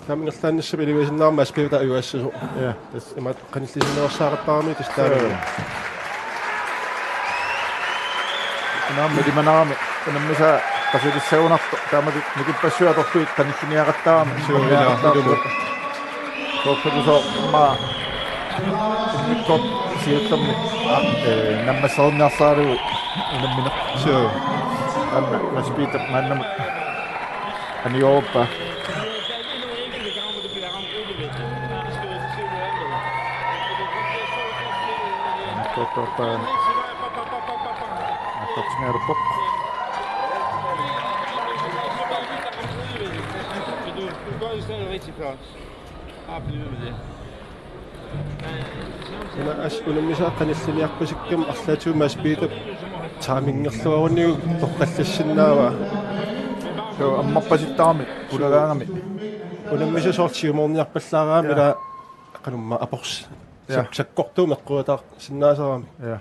taama ingerlaannissami iliuusinnaavarma Mads Peter ajugaassasoq. Ja. Tassa imaattoq qanillisinnaveersaaqattaarami tassa taanna. Joo. Unammilluinnarami unammisaa qasulissagunartoq taamatut nikippassuit atorlugit qanilliniaqattaarami. Suu, ilaa, ilumut. Soorlu soorlu immaqa immikkoortoq siullermi, aa, ee, nammassariniarsaralugu unammineq. Suu. Aamma Mads Peter maannamut aniorpaa. Immikkoortorpaa. Aallartingaarpoq. Una as unammisaa qanilliniarpasikkami arlaatigut Mads Peter timingilluaruniuk toqqallassinnaavaa. Suu, ammarpasittarami, pulagaangami. Unammisaa soorlu siumoorniarpallaaraangami. Ja. Ilaa qanumma apors. Ja. Sak-, sakkortuumik eqquataarsinnaasarami. Ja.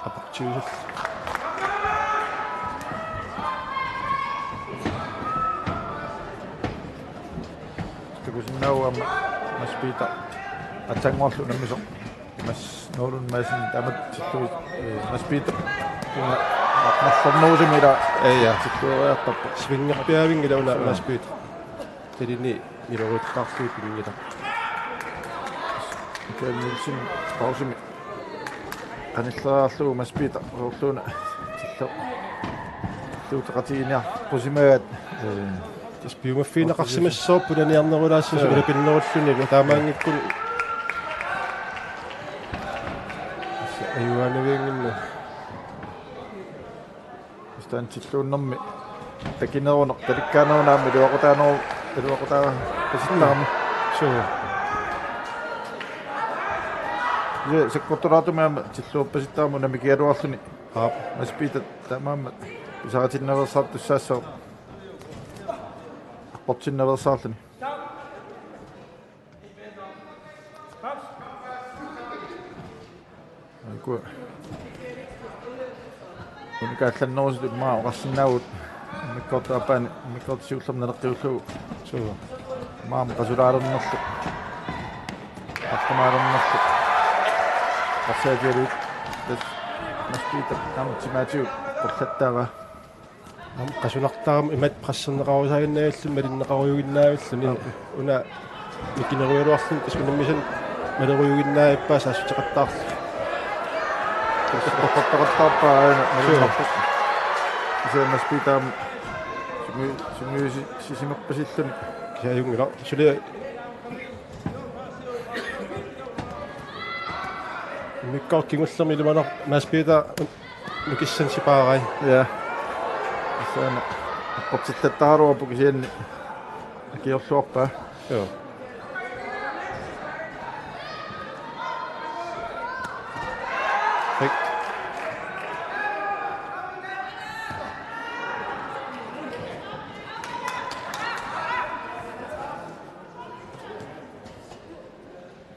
Aportiusut. Takusinnaavat aamma Mads Peter aatsaannguarlu unammisoq. Mads Noorlund Madsen taamatut tillugu, ee, Mads Peter. Una arnarsornuusimi ilaa. Ee, ja. Tilluariartarpoq. Svingerpiavinngilaq una. Suu. Mads Peter. Talini iluarittaarlugu pinngilaq. Michael Nielsen pausimi. Qanilleriarlugu Mads Peter soorluuna tillu-, tilluuteqatigiinniarsimagaat, ee, tassa piumaffigineqarsimassaaq punaniarnerulaassuseq, ee, ulapinnerulluni taamaanngikkunik. Tassa ajugaanavianngimmat. Tassa taanna tilluunnermi takineruneq, talikkaaneruneq aamma iluaqutaaneru-, iluaqutaapasittarami. Suu. Ee, sakkortulaartumik aamma tilluuppasittarami unammikigaluarluni. Aap. Mads Peter taamaammat pisaritinnaveersaartussaassaaq. Aqqortinnaveersaarluni. Aiku. Unikaallannerusut immaqa oqarsinnaavugut immikkoortup aappaani, immikkoortut siullermik naleqqiullugu. Suu. Immaqa qasulernerlu. Qasumaalernerlu. Qarsaakialuit. Tassa Mads Peter aamma timaatigut qullattaa. Aamma qasunartarami imatut presserneqarusaaginnavilluni, malinneqarujuinnavilluni. Aap. Una mikinerugaluarluni tassa unammisani malerujuinnavippoq saassuteqattaarlugu. Eqqortortaqattaarpaa aana. Suu. Malunnarpoq. Kisianni Mads Peter aamma sungi-, sungiusi-, sisimappasilluni. Kisianni ajunngilaq. Suli immikkoortoq kingullermi ilimanarpoq Mads Peter un-, nukissanik sipaarai. Ja. Tassa aana aqqortillattaraluarpoq kisianni akiorluarpaa. Joo. Fik.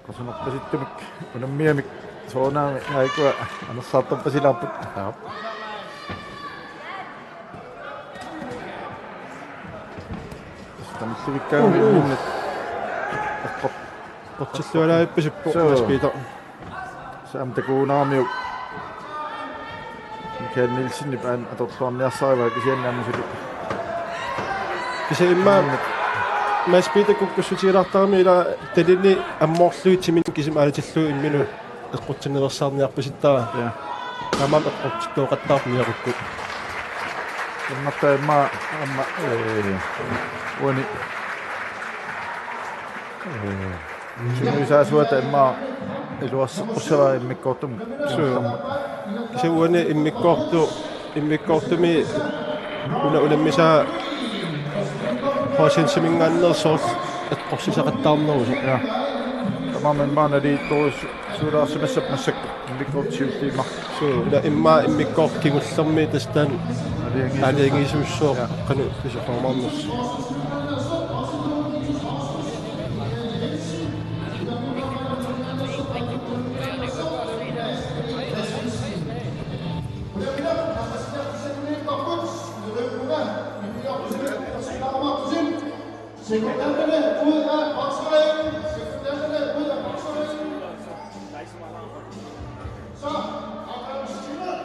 Qasunerpasittumik unammigamik soorunami aajuku anersaartorpasilaarput. Aap. Tassa tamilluvikkaangamik imminnut eqqor-, eqqortillualaarpasippoq. Suu. Mads Peter. Tassa aamma takugunaramiuk Michael Nielsenip aamma atorluarniarsarivaa kisianni aamma suli. Kisianni immaqa Mads Peter kukkussutigilaartarami ila talini ammoorlugit timinik kisimi aalatillugu imminut eqqortinnaveersaarniarpasittara. Ja. Taamaammat eqqortittooqattaarpoq niaqukkut. Immaqa immaqa aamma, ee, uani, ee, sungiusaasuata immaqa iluarseqqussavaa immikkoortumik. Suu. Kisianni uani immikkoortu-, immikkoortumi una unammisaa Horsensiminngaanneersoq eqqorsisaqattaarnerusoq. Ja. Tamarmik immaqa nalitorujussuulaarsimassapput massakkut immikkoortut siulliit marluk. Suu, ila immaqa immikkoortoq kingullermi tassa taanna aalajangiisussooq. Aalajangiisussooq. Ja. Qanoq pisoqarumaarnersoq. Sekundærerne ud af boksringen. Sekundærerne ud af boksringen. Så har du stillet.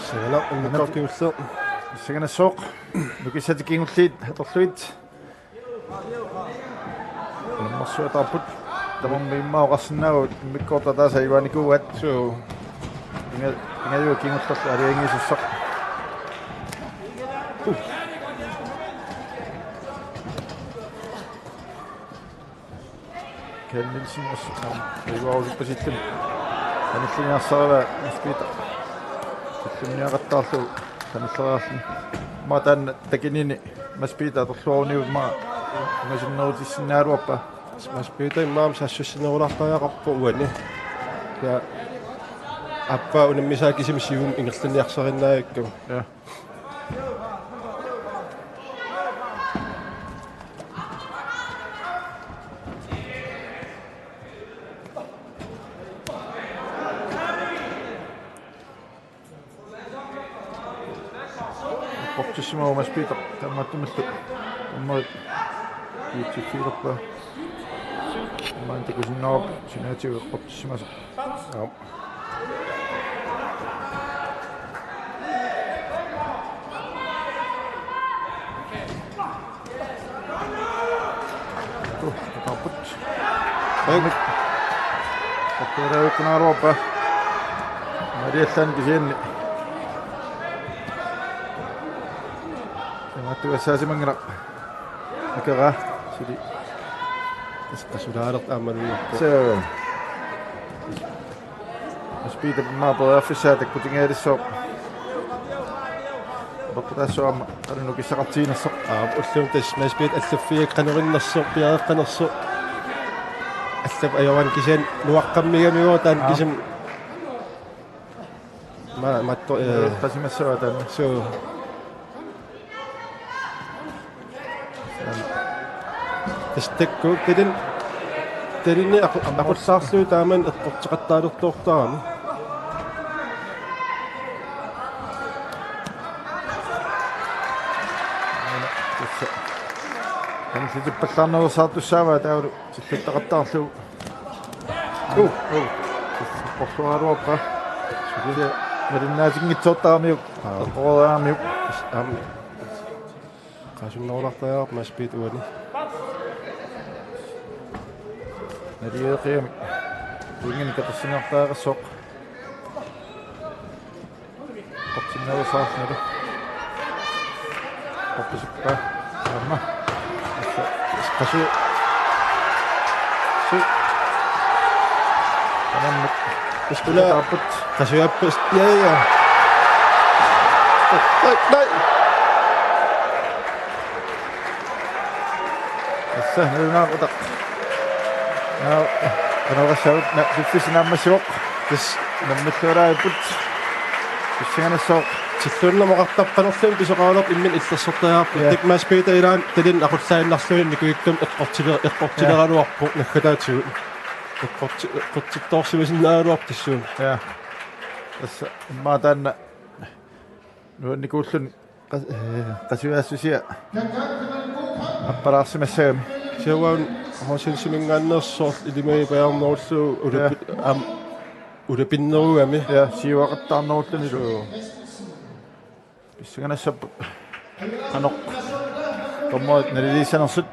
Siganeq immikkoortoq kingulleq. Siganeq sooq. Nukissatik kingulliit atorlugit. Unammersuataarput. Tamarmik immaqa oqarsinnaavugut immikkoortut ataaseq ajugaanikuuaat. Suu. Inga-, ingajuat kingullerlu aalajangiisussaq. Uh. Ken Nielsen assut aamma iluarusuppasilluni. Qanilliniarsarivaa Mads Peter. Tilluunniaqattaarlugu qanilleriarluni. Aamma taanna takinini Mads Peter atorluaruniuk aamma ungasinnerutissinnaagaluarpaa. Mads Peter immaqa saassussinerulaartariaqarpoq uani. Ja. Aappaa unammisaa kisimi siumut ingerlanniarsarinnaavikkami. Ja. Eqqortissimavoq Mads Peter, taamaattumillu dommerit uitsiffigilerpaa. Aamma takusinnaavarput sinaatigut eqqortissimasoq. Aap. Aamma. Eqqortuallaarpaa. Mariallan kisianni. Tamatuma assaasimanngilaq. Akera. Suli. Tassa qasulaaleq aammalunnarpoq. So. Speed ma periarfissaata kutigerissoq. Apeqqutaassuarma qanoq nukissaqartiginersoq. Aa, ullumikkut tassa Mads Peter allaffigigaluarnersoq, piareeqqanersoq. Allap ajoran kisianni nuaqqammigamigooq taanna. Aa. Kisimi. Ma, matto, eh. Qasimassavaat taanna. Suu. Tassa taakku talin-, talinni aqu-, aqullaarlugit taamani eqqorteqattaalertuartarami. Tassa. Taanna titippallaarnerusaartussaavaa taavalu tilluttaqattaarlugu. Uh, uh. Qorsuaruappa. Malinnaasiinngitsoortaramiuk. Aa. Qorsuaramiuk. Aamma. Qasunnerulaartariaqarpoq Mads Peter uani. Naliaqiami. Wingini katersinnartariaqassaaq. Eqqortinnerusaarluni. Eqqortusuppa. Aamma. Qasu. Su. Qanammat. Iskula. Taarput. Qasujaappas. Ja, ja. Nej, nej. Tassa nalunaaqutaq. Naa, qanoq oqassavat, na, piffissaq naammassivoq. Tassa nammilluaraapput. Pissanganassaaq. Tilluunnermut oqartarpoq qanorluunniit pisoqaraluarpat imminut illersortariaqarpoq. Ja. Taakku Mads Peter ilaanni talinni aqullaaginnarluni nikuikkami eqqortile-, eqqortileraluarpoq naggataatigut. Eqqorti-, eqqortittoorsimasinnaagaluarpoq tassuuna. Ja. Tassa immaqa taanna nuannikuulluni. Qas-, eh, qasujaassusia appalaarsimassagami. Siuan Horsensiminngaanneersoq ilimagipajaarnerullugu ulapi-, ja, aamma ulapinnerugami. Ja, siuaqattaarnerullunilu. Suu. Pissanganassapput. Qanoq. Dommerit naliliissanersut.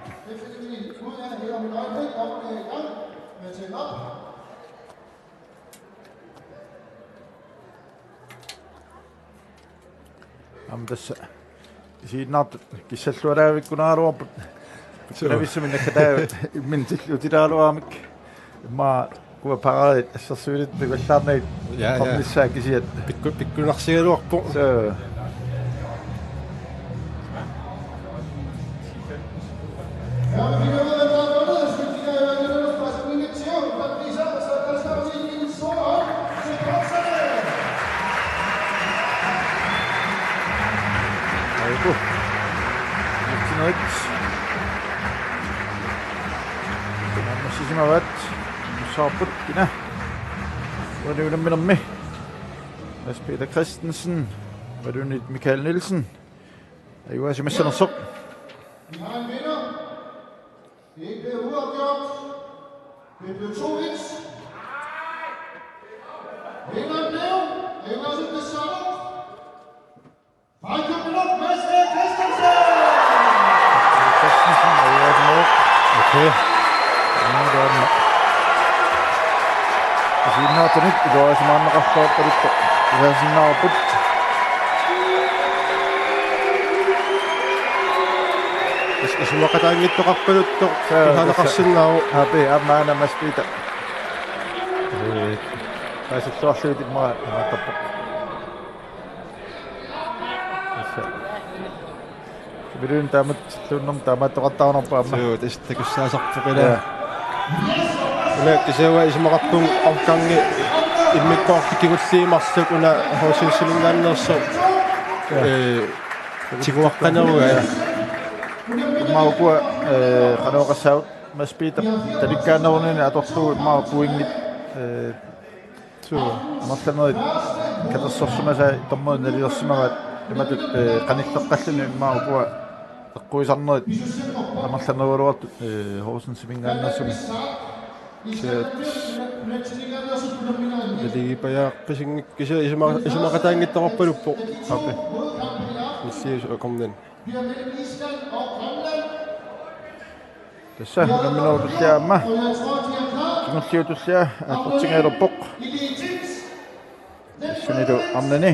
Aamma tassa isiginnaartut kissalluaraavikkunaraluarput. Suu. Pikkunavissumik naggataat imminut tilluutilaaraluaramik. Immaqa ukua paradit assersuinerit tukallaarnagit. Ja, ja. Eqqornissaa kisiat. Pikku-, pikkunarsigaluarpoq. Suu. Aiku. Nitsinut. Naammassisimavaat. Saaput kina. Uani unamminermi. Lars Peter Christensen. Uani Michael Nielsen. Ajugaasimassanersoq. Vi har en vinder. Det er blevet uafgjort. Det blev to et. Vinderen blev Jonas Besaro fra København, Mads Christensen. Christensen, ajugaasimasoq. Okay. Ajugaasimasoq. Isiginnaartunit iluarisimaarneqarluarpaluttoq. Iluarisinnaavarput. Is-, isumaqataanngittoqarpaluttoq. Saa, iluarisinnaavarput. Api, aamma aana Mads Peter. Ee, paasilluarlugit immaqa imaattarpoq. Tassa. Sipiluun taamatulluunnermut taamaattoqartarunarpoq aamma. Suu, tassa takussaasarpoq ila. Ja. Una kisianni isumaqarpunga omgangi immikkoortut kingulliit marluk una Horsensiminngaanneersoq. Ja. Ee, tiguaqqanerugaa. Ja. Immaqa ukua, ee, qanoq oqassavat Mads Peter talikkaannerunini atorlugu immaqa pointit, ee, Suu. Amerlanerit katersorsimasai dommerit nalilersimavaat imatut, ee, qanilleqqalluni immaqa ukua eqquisarnerit amerlanerugaluartut, ee, Horsensiminngaanneersumi. Kisianni naligipajaaqqisinngikkunik kisianni isuma-, isumaqataanngittoqarpaluppoq. Okay. Nillius akornanni. Tassa unamminerullu aamma. Nulliutullia aqqutsigalerpoq. Tassanilu arnani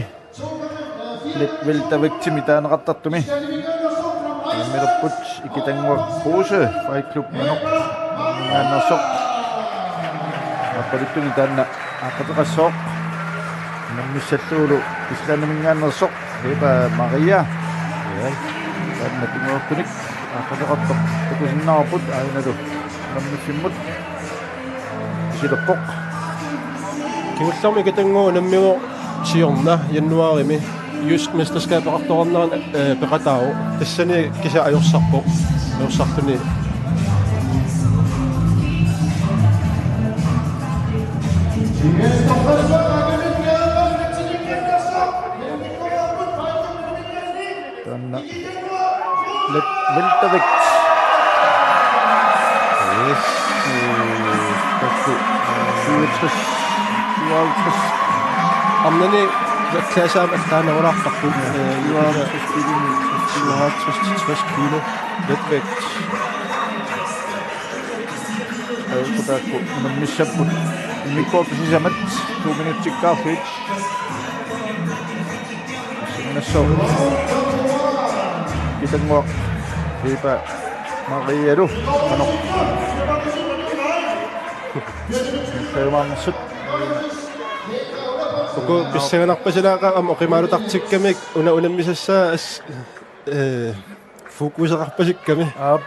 let weltervægtimi taaneqartartumi unammilerput Ikitannguaq Kruse, Fight Club Qanoq, unamminersoq. Aappaluttunik taanna aaqqateqassaaq. Unammissallugu Islandiminngaanneersoq Heba Maria. Ja. Taanna tunngasunik aaqqateqartoq takusinnaavarput, aajuna unammissimmut isilerpoq. Kingullermi Ikitannguaq unammivoq siorna januaarimi JYSK-mesterskabeqartoqarnerani, eh, peqataavoq. Tassani kisianni ajorsarpoq. Ajorsartuni. Taanna let weltervægt. Yes. Taakku syvogtres, syvoghalvtreds. Arnani klassaam attaannerulaartarput. Ja, eh, syvoghalvtreds kilo. Syvoghalvtreds til tres kilo. Letvægt. Ajuku taakku unammissapput. Immikkoortut sisamat to minutsikkaarlugit. Sinnassoq Ikitannguaq Heba Marialu. Qanoq. Tajumaarnersut. Uku pissanganarpasilaaqqat aamma oqimaalutartikkamik una unammisassaa as-, eh, fokuseqarpasikkami. Aap.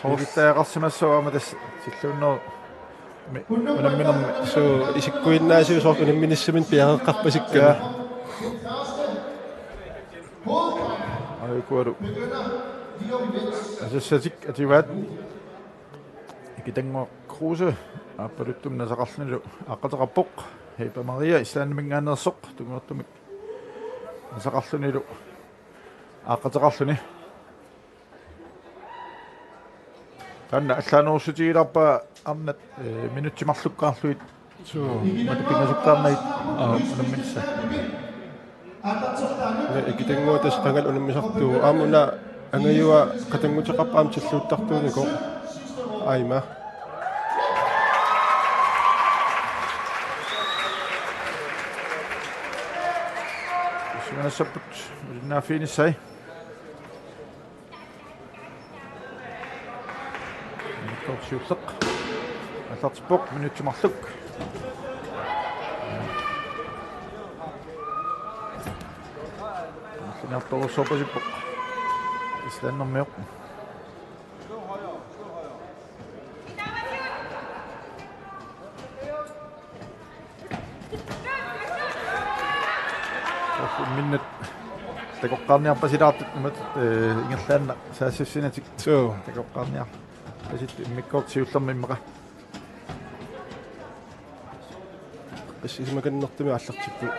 Soorlu. Soorlu taaqqarsimassavara aamma tassa tilluunneq mi-, unamminermi. Suu, isikkuinnaasiit soorlu unamminissaminnik piareeqqarpasikkami. Ja. Ajukualu. Asassatik atugaat. Ikitannguaq Kruse aappaluttumik nasaqarlunilu aaqqateqarpoq. Heba Maria Islandiminngaanneersoq tunngasunik nasaqarlunilu aaqqateqarluni. Taanna allaanerussutigilerpaa arnat, eh, minutsit marlukkaarlugit. Suu. Matu pingasukkaarnagit. Aa. Unamminissaa. Una Ikitannguaq tassa qangali unammisartuuvoq. Aamma una angajua qatannguteqarpoq aamma tilluuttartuunikoq. Aima. Siunassapput usinnaaffiinissai. Immikkoortoq siulleq aallartippoq minutsit marluk. Marlunniartorujussuarpasippoq islandimioq. Soorlu imminnut takoqqaarniarpasilaartut imatut, eh, ingerlaannaq saassussinatik. Suu. Takoqqaarniarpasittoq immikkoortoq siullermi immaqa. Qissisimakannertumi aallartipput.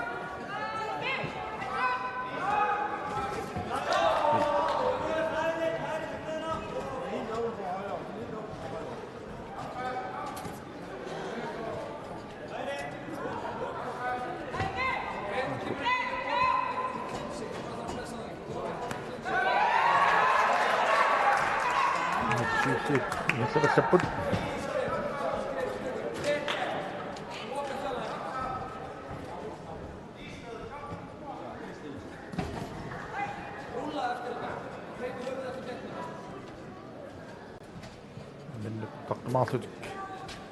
Minut taqqumaarlutik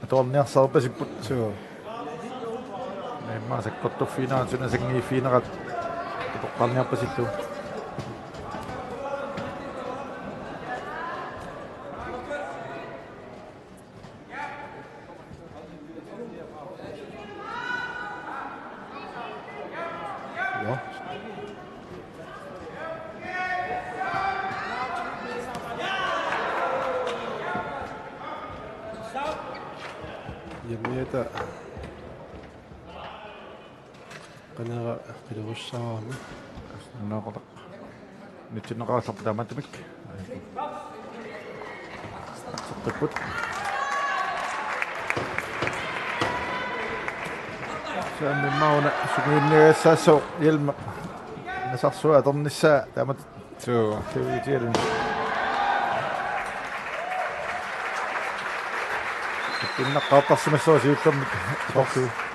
atuarniarsarpasipput. Suu. Immaqa sakkortuffiinerat suna sanngiiffiinerat atuarniarpasillugu. Nå. Jamiata. Qanera qilerussaarami. Naaqataq. Nitsinneqarallarput taamaattumik. Seqqipput. Saammi mauna sungiunniagassaassooq Hjelm. Nasarsuaq atornissaa taamatut. Suu. Kevitialun. Innaqqaartarsimassaaq siullermik.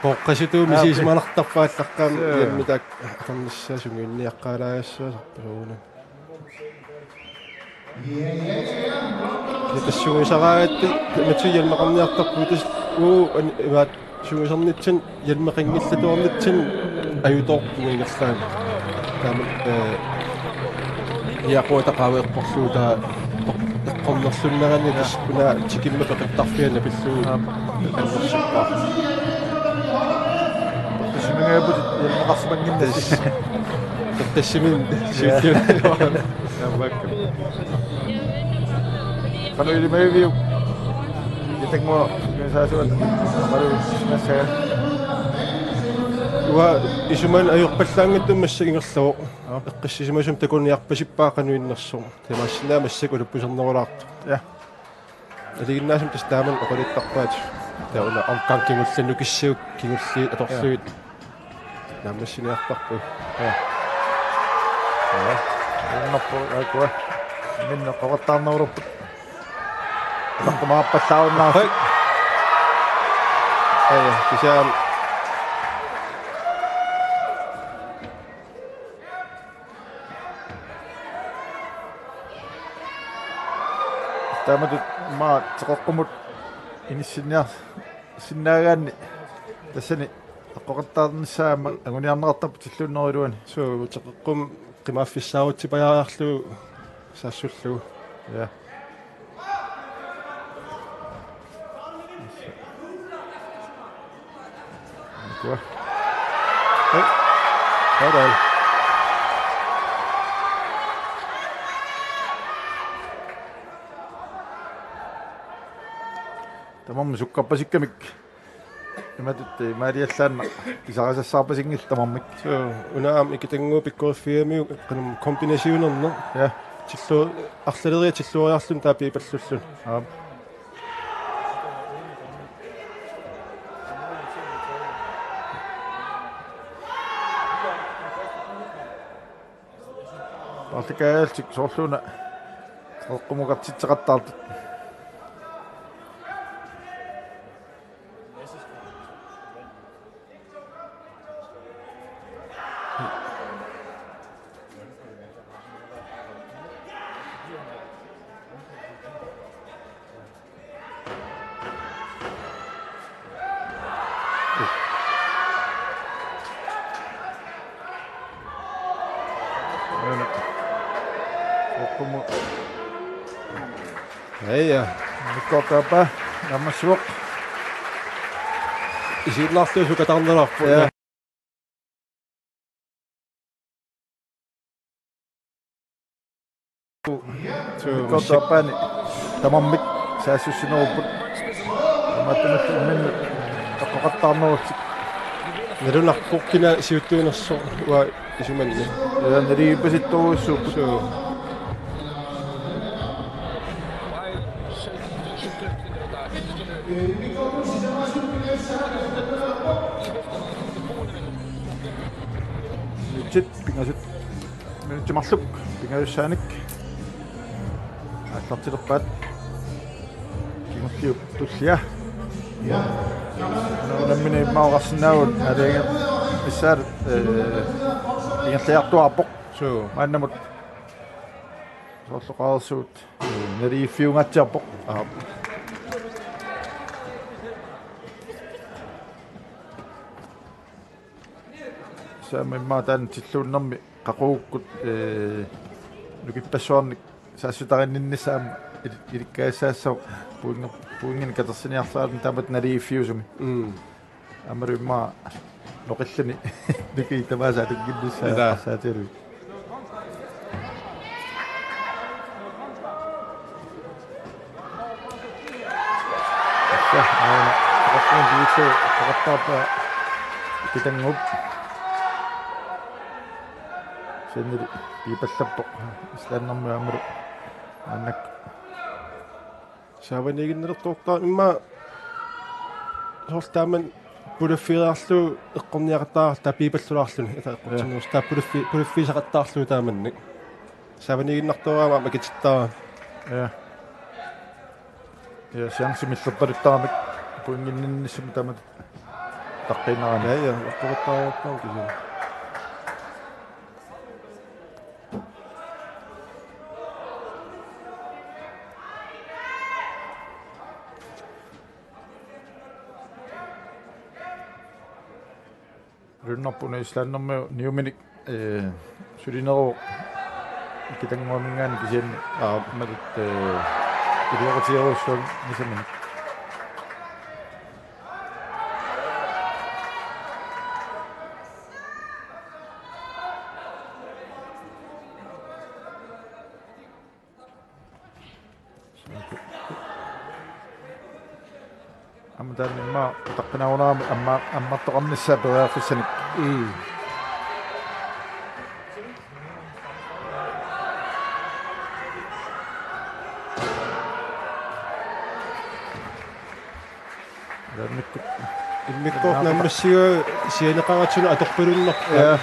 Qooqqasitut Aa, misiisimanartarpaat taqqaam Joo. Hjemmi taakku atornissaa sungiunniaqqaalaagassaasarput soorunami. Tassunga isaraagatta Mathias hjelmeqarniartarpoq tassa uu an-, imaat sungiusarnitsinni hjelmeqanngilluarnitsinni ajutoorpoq ingerlaannaq. Taama, eh, Iaquata qaveeqqorlugu taava eqqornerlunnerani Joo. Tassa una tikimmat peqittarfianni pillugu Aap. Annersuppaa. Tassunga hjelmeqarsimanngimmat. Tassa. Tassami Joo. Siulliup. Taamaakka. Qanoq ilimagiviuk? Itannguaq saasuat. Qanoq ilissagaa? Uanga isumanni ajorpallaanngitsoq massakkut ingerlavoq. Joo. Eqqissisimasumik takuniarpasippara qanoq innersoq. Tamassinnaavat massakkut ulappusernerulaartoq. Joo. Aliginnaasumik tassa taama oqaluttarpaat. Taava una omgang kingulliit nukissavut kingulliit atorlugit. Joo. Naammassiniartarput. Joo. Joo. Uinnarpoq aakkua. Minna qoqattaarnerulerput. Taqqumaarpallaarunnaarsi. Hoi. Aja, kisianni. Taamatut maa teqeqqumut inissinniar-, sinnaagaanni tassani eqqoqattaarnissaa aamma anguniarneqartarpoq tilluunnerup iluani. Suu, teqeqqumut qimaaffissaarutsipajaariarlugu saassullugu. Ja. Aakkua. Hoi. Sådan. Tamarmik sukkarpasikkamik. Imatut, eh, maaliallaannaq isarisassaarpasinngillat tamarmik. Suu, una aamma Ikitannguup pikkoriffigiumiuk qanum kombinationerneq. Ja. Tillu-, arlaleriarluni tilluariarluni taava piipallulluni. Aap. Paarlakaajallutik soorluuna eqqumukartitseqattaartut. Aana. Oqqumu. Aja. Mikkoortaapa. Nammassuoq. Isiginnaarlugu sukataarnalaarpoq. Ja. Suu, Mikkoortaappaani tamarmik saassussinerupput. Tamattumillu imminnut eqqoqattaarnerullutik. Nalunarpoq kina siuttuunersoq uanga isumanni. Ja, naligiippasittorujussuupput. Suu. Minutsit pingasut. Minutsit marluk pingasussaanik. Aallartilerpaat. Kingulliup tullia. Nammineq immaqa oqarsinnaavugut aalajangernissaat, eh, ingerlariartuaarpoq. Suu. Maannamut soorlu qaareersugut, eh, naligiiffiungaatsiarpoq. Aap. Tassami immaqa taanna tilluunnermi qaqugukkut, eh, nukippassuarnik saassutarinninnissaa aamma ili-, ilikkagassaassooq pointi-, pointinik katersiniarleralugu taamatut naligiiffiusumi. Mm. Aammalu immaqa noqilluni nukiit tamaasa atunnginnissaa. Ilaa. Eqqarsaatigalugit. Tassa, aana, eqqarsaatigalugit eqqarsaatigalugu Ikitannguup. Sennili piipallappoq. Islaannermi aammalu. Maannakkut. Saavaniiginnalertortaa immaqa soorlu taama pulaffigiarlugu eqqorniaqattaartaa piipallulaarluni. Ata eqqortinnerus. Ja. Taava pulaffi-, pulaffigisaqattaarlugu taamannak. Saavaniiginnartoraama makitittaara. Ja. Ja, chance millerpaluttaramik. Pointinninnissami taamatut utaqqiinnarani. Ja, ja, eqqortaaruttaaq kisianni. Lunarpuna Islandimiut niuminik, eh, sulineruvoq ikitannguaminngaanniit kisianni aammalu, eh, iliorutigerujussuanngitsumik. Aamma taanna immaqa utaqqinaarunaarami amma, ammartoqarnissaa periarfissanik. Mm. Ilaannikkut. Immikkoortut naammassigaat sianeqaratsigu atorpalunnarpoq. Ja.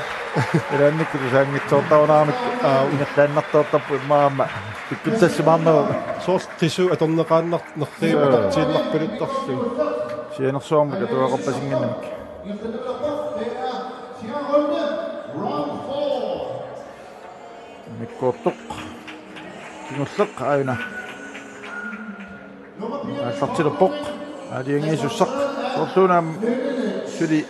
Ilaannikkut tusaanngitsoortarunaaramikku. Aa. Ingerlaannartoortarput immaqa aamma pikkutsassumaarnerup. Soorlu qisut atorneqaannar-, nerrivimmik atortiinnarpaluttarlugit. Sianersuarmik atuaqarpasinnginnamik. Immikkoortoq. Kingulleq aajuna. Aallartilerpoq. Aalajangiisussaq. Soorluuna aamma suli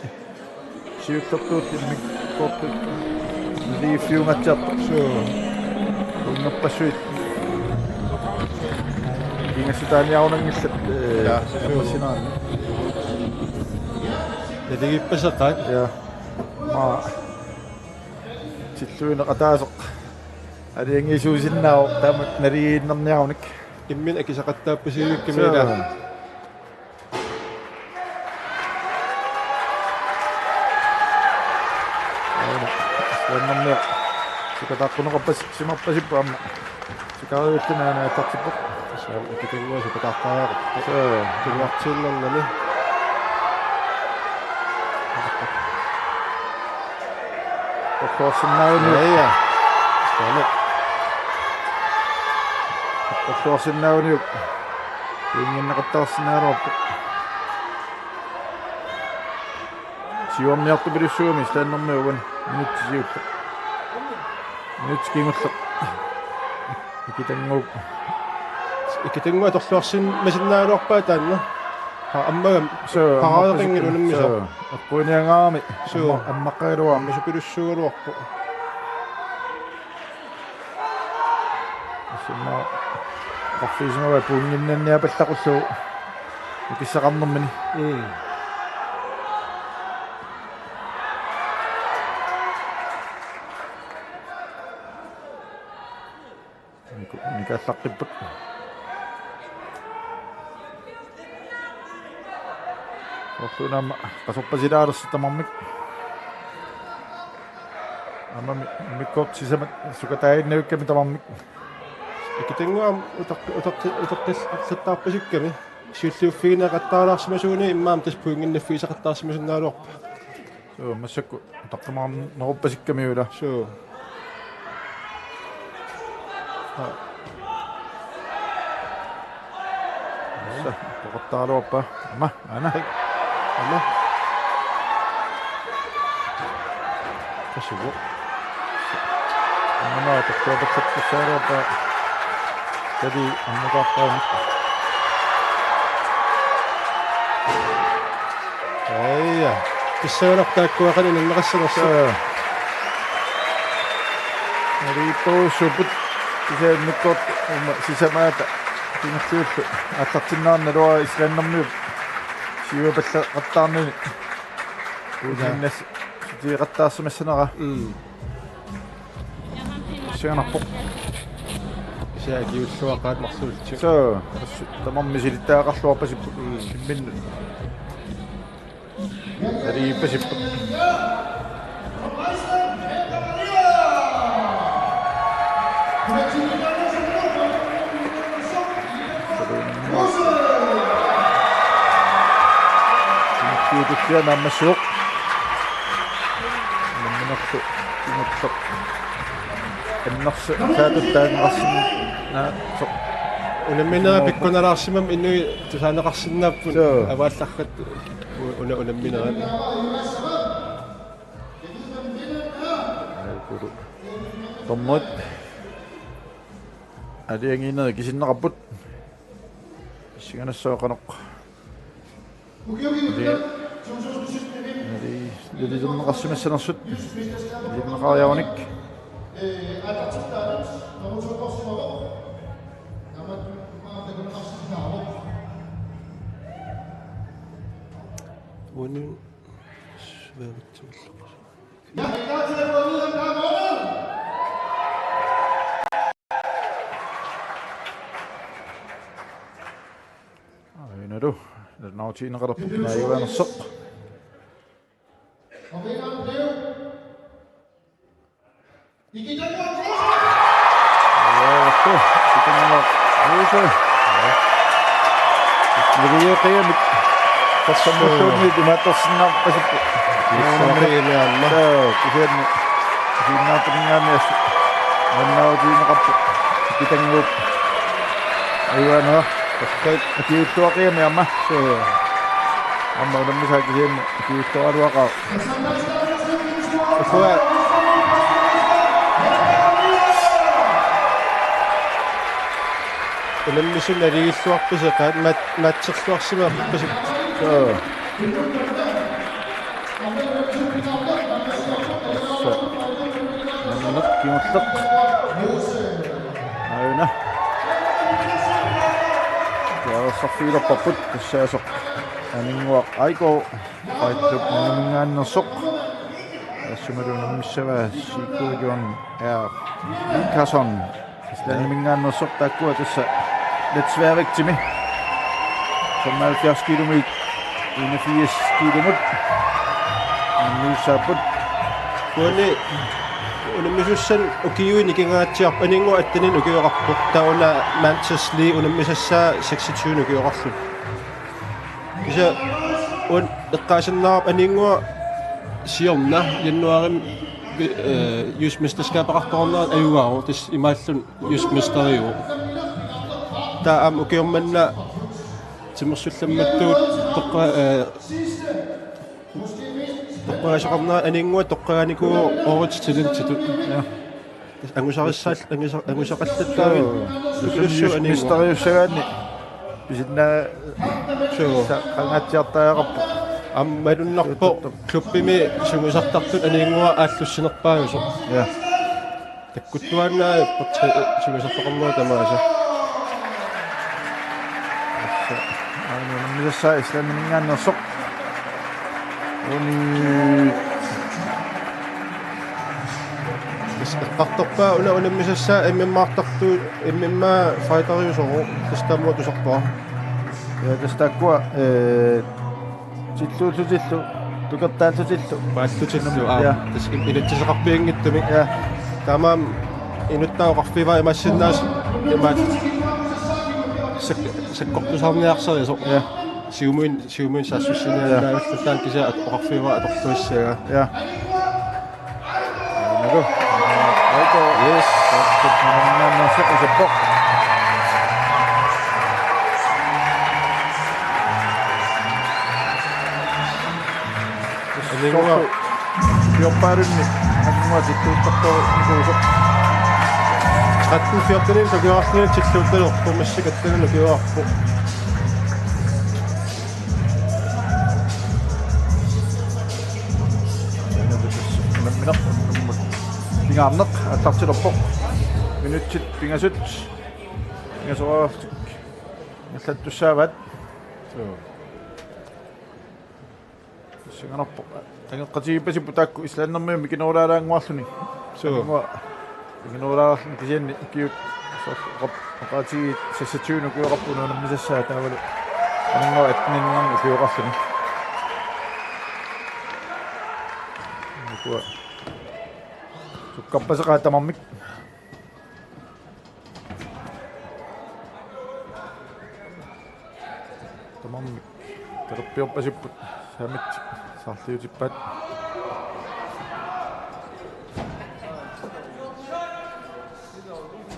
siullertuut immikkoortut. Naliiffiungatsiartoq. Suu. Unnerpassuit. Ingassutaaniarunanngillat, eh, ja, suu. Tamassinaa. Naligiippaseqaat. Ja. Maa. Tilluineq ataaseq. Aalajangiisuusinnaavoq taama naligiinnarniarunik. Imminut akisaqattaappasivigakku. Suu. Miila. Aana. Islandimiut. Sukataaqquneqarpas-, simarpasipput aamma. Sukariulluni aana aallartippoq. Tassa ikitannguaq sukataartariaqarpoq. Suu. Tuluartiinnarnani. Atorluarsinnaaguniuk. Ja, ja. Taama. Atorluarsinnaaguniuk. Iinginneqattaarsinnaagaluarpoq. Siuarniartupilussuugami Islandimiut uani minutsit siulleq. Minutsit kingulleq. Ikitannguup. Ikitannguup atorluarsimmasinnaagaluarpaa taanna. Ha, ammagami. Suu, pareeqanngilaq ammarpasik-, unammisoq. Suu, eqquiniagaarami. Suu. Amma-, ammaqqagaluarami. Ammasupilussuugaluarpoq. Tassa immaqa oqarfigisimavaa pointinnanniapallaqullugu ukissaqarnermini. Mm. Niku-, nikaallaqqippoq. Soorluuna aamma qasorpasilaalersoq tamarmik. Aammami immikkoortut sisamat sukataaginnavikkami tamarmik. Ikitannguup utaq-, utaq-, utaqqillattaarpasikkami. Siulliuffigineqattaarsimasuunik immaqa tassa pointinnaffigisaqattaarsimasinnaagaluarpaa. Suu, massakkut utaqqimaarneruppasikkami ila. Suu. Aa. Tassa, toqattaaraluarpaa. Aamma, aana. Hei. Aamma. Qasugu. Aamma, toqattaarpassaarpaa. Tali, aamma toqattaarpaa. Aja. Kissaanak taakkua qanoq inunneqassanersut. Aa. Naligiipparujussuupput. Kisianni immikkoortut uuma sisamaata kingulliullu aallartinneqarnikuuara Islandimiut siuapallaaqattaarnani. Uunniinnas sutigeqattaarsimassanera. Mm. Sianarpoq. Siakiulluaqaat marsuullutik. Suu, assut tamarmik misilittagaqarluarpasipput. Mm. Imminnut. Naligiippasipput. Kiutikia naammassivoq. Namminerlu kingulleq. Annersaatut taanneqarsinnaasoq. Unamminerat pikkunalaarsimammat inuit tusaaneqarsinnaapput. Suu. Avaallarpat u-, una-, unamminerat. Dommerit aalajangiinerit ikisinneqarput. Pissanganassaaq qanoq. Nali-, nali-, nalilerneqarsimassanersut. Nalilerneqariarunik. Uani sværgitsimallaqaaq. Aajuna, nalunaarutigineqalerpoq naajuanersoq. Aajuna, Aajuna. Neriuqiamik. Tassamulluunniit imaattorsinnaarpasippoq. Iissuaqiami aamma. Suu, kisianni. Kisianni naapingaannias. Nalunaarutigineqarpoq. Ikitannguup. Aajuna. Tassaat. Akiuuttuaqiami aamma. Suu. Aamma unammisaa kisianni. Akiuuttuaraluaqaaq. Ukua. Unammisut naligiilluarpisi, qaa, mat-, matcherluarsimappasi. Suu. Tassa. Nammineq kingulleq. Aajuna. Piareersarfigilerparput tassaasoq. Aninnguaq A I K. Fight Club Nunaminngaanneersoq. Tassumalu unammissavaa C K John R. Lukason. Islandiminngaanneersoq, taakkua tassa letsværvægtimi. Femoghalvfjerds kilometer. Enogfirs kilomut. Unammisaapput. Uani unammisussanut ukiuinik ikingaatsiarpoq, Aninnguaq atteninik ukioqarpoq. Taava una Mantis Lee unammisassaa seksogtyvenik ukioqarluni. Kisianni una eqqaasinnaavarput Aninnguaq siorna januaarimi, øh, jysk mesterskabeqartoqarnera ajugaavoq, tassa imaalluni jysk mesteriuvoq. Taava aamma ukioq manna timersullammattuut toqqa-, øh, toqqagasoqarnera Aninnguaq toqqagaanikuuvoq årets talentitut. Ja. Angusarissaal-, angusa-, angusaqallattaavit. Suu. Tupilussuup Aninnguaq. Mesteriussagaanni pisinnaa-, suu, sa-, qangaatsiartariaqarpoq. Aamma malunnarpoq klubbimi sungiusartartut Aninnguaq aallussinerpaajusoq. Ja. Takkuttuaannaa portræ-, sungiusartoqarnera tamaasa. Tassa. Aajuna unammisassaa Islandiminngaanneersoq. Uani. Tassa eqqartorpaa una unammisassaa M M R-tartut, M M R fighteriusoq, tassa taama tusarpara. Ja, tassa taakkua, øh, tilluullutillu, tukertaallutillu. Paallutillu, aa, ja. Tassa in-, inutsiseqarpianngitsumik. Ja. Taamaammat inuttaaq oqarfigaara imaassinnaavoq, imaat sak-, sakkortusaarniarsarisoq. Ja. Siumuin-, siumuinnaq saassussiniaannaavillugu, taanna kisianni at-, oqarfigaara atorluassagaa. Ja. Nalu. Aiko. Yes. Nalu, nalu, nalu, nalu. Aninnguaq. Ukiorpaalunni Aninnguaq tilluuttartornikuusoq. Tretten fjorten-imi ukioqarluni tilluuttalerpoq, massakkut attenit ukioqarpoq. Unammineq, unammineq. Pingaarneq aallartilerpoq. Minutsit pingasut. Pingasoraartik. Ingerlattussaavaat. Suu. Pissanganarpoq. Angeqqatigiippasipput taakku Islandermiut mikinerulaalaannguarluni. Suu. Anngua mikinerulaarluni kisianni ukiut soorlu oqaatigiit seksogtyve ukioqarput unammisassaa taavalu. Anngua atteninngornermi ukioqarluni. Ukua. Sukkarpaseqaat tamarmik. Tamarmik talerpiorpasipput saamit saarliutippaat.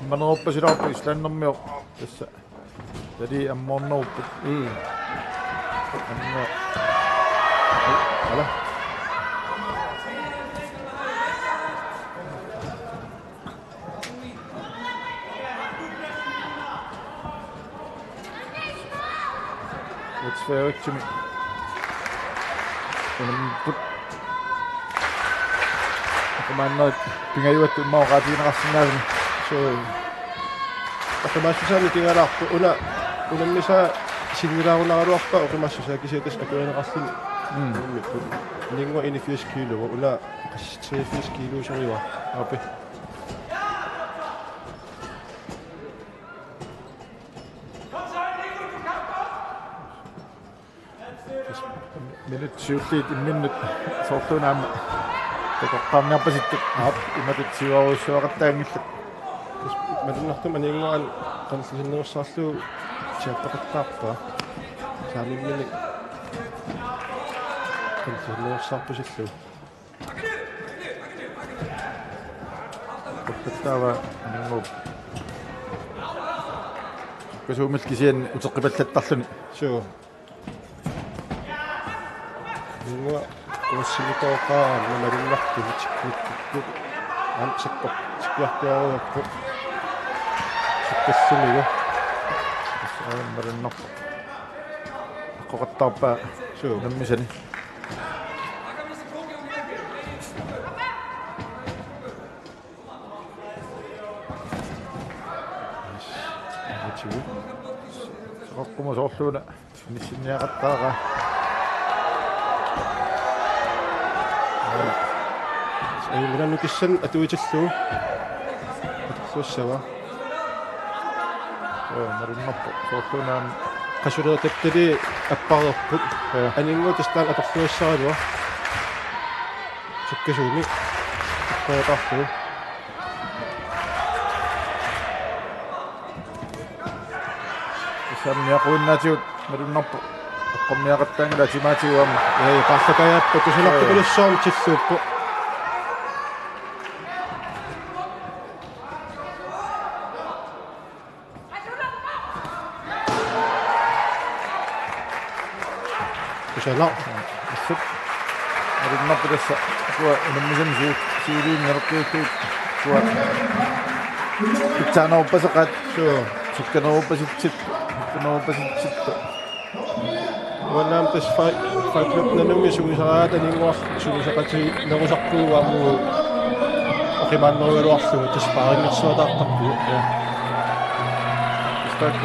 Immanerorpasilaarpoq Islandermioq tassa. Tali ammoornerupput. Mm. Anna. Ala. Lars Frederiksen. Unammut. Oqimaannerit pingajuattut immaqa oqaatigineqarsinnaalluni. Suu. Oqimaassusaa mikigaluarpoq, una unammisaa sinnilaarunaraluarpaa oqimaassusaa kisianni tassa akuerineqarluni. Mm. Unammipput. Aninnguaq enogfirs kilo, una treogfirs kilo soriva. Aap. Minut syvogtyve imminnut soorluuna aamma takoqqaarniarpasittut. Aap, imatut siuarujussuaqattaanngillat. Tassa malunnartumik aninnguaq qanillisinnerussaarlugu siappaqattaarpaa. Saamimminik qanillisinnerussaarpusillugu. Qulluttaava Aninnguup sukkasuumillu kisianni uteqqipallattarluni. Suu. Aninnguaq kuussimikooqaara malunnartumik tikkuukkukku. Aamma sakkortikkiartuarujoorpoq. Sukkallumigu. Aamma malunnarpoq. Eqqoqattaarpaa. Suu. Unammisani. Yes. Atsigu. Soquma soorluuna. Inissinniaqattaara. Aana. Ajunngilaq nukissanik atuitillugu. Atorluassava. Joo, malunnarpoq. Soorluuna aamma. Qasuleertattali appareerput. Joo. Aninnguaq tassa taanna atorluassaraluaq. Sukkasuumik. Eqqoriataarlugu. Sammiaquinnaatigut malunnarpoq. Eqqorniaqattaanngilaq timaatigut aamma. Ee, paarlakaajaappoq, kusanartupilussuarmik tilluuppoq. Kusanaq. Assut. Malunnarpoq tassa. Ukua unammisani siu-, siuliini naleqqiullugu. Ukua. Pitsaaneruppaseqaat. Suu. Sukkaneruppasillutik. Sukkaneruppasillutik. Uangaana tassa Fight, Fight Club Nanumi sulisariaata Aninnguaq sulisaqatiginerusarpugut aamma oqimaannerugaluarlugu tassa sparringersuataartarpugut. Ja. Start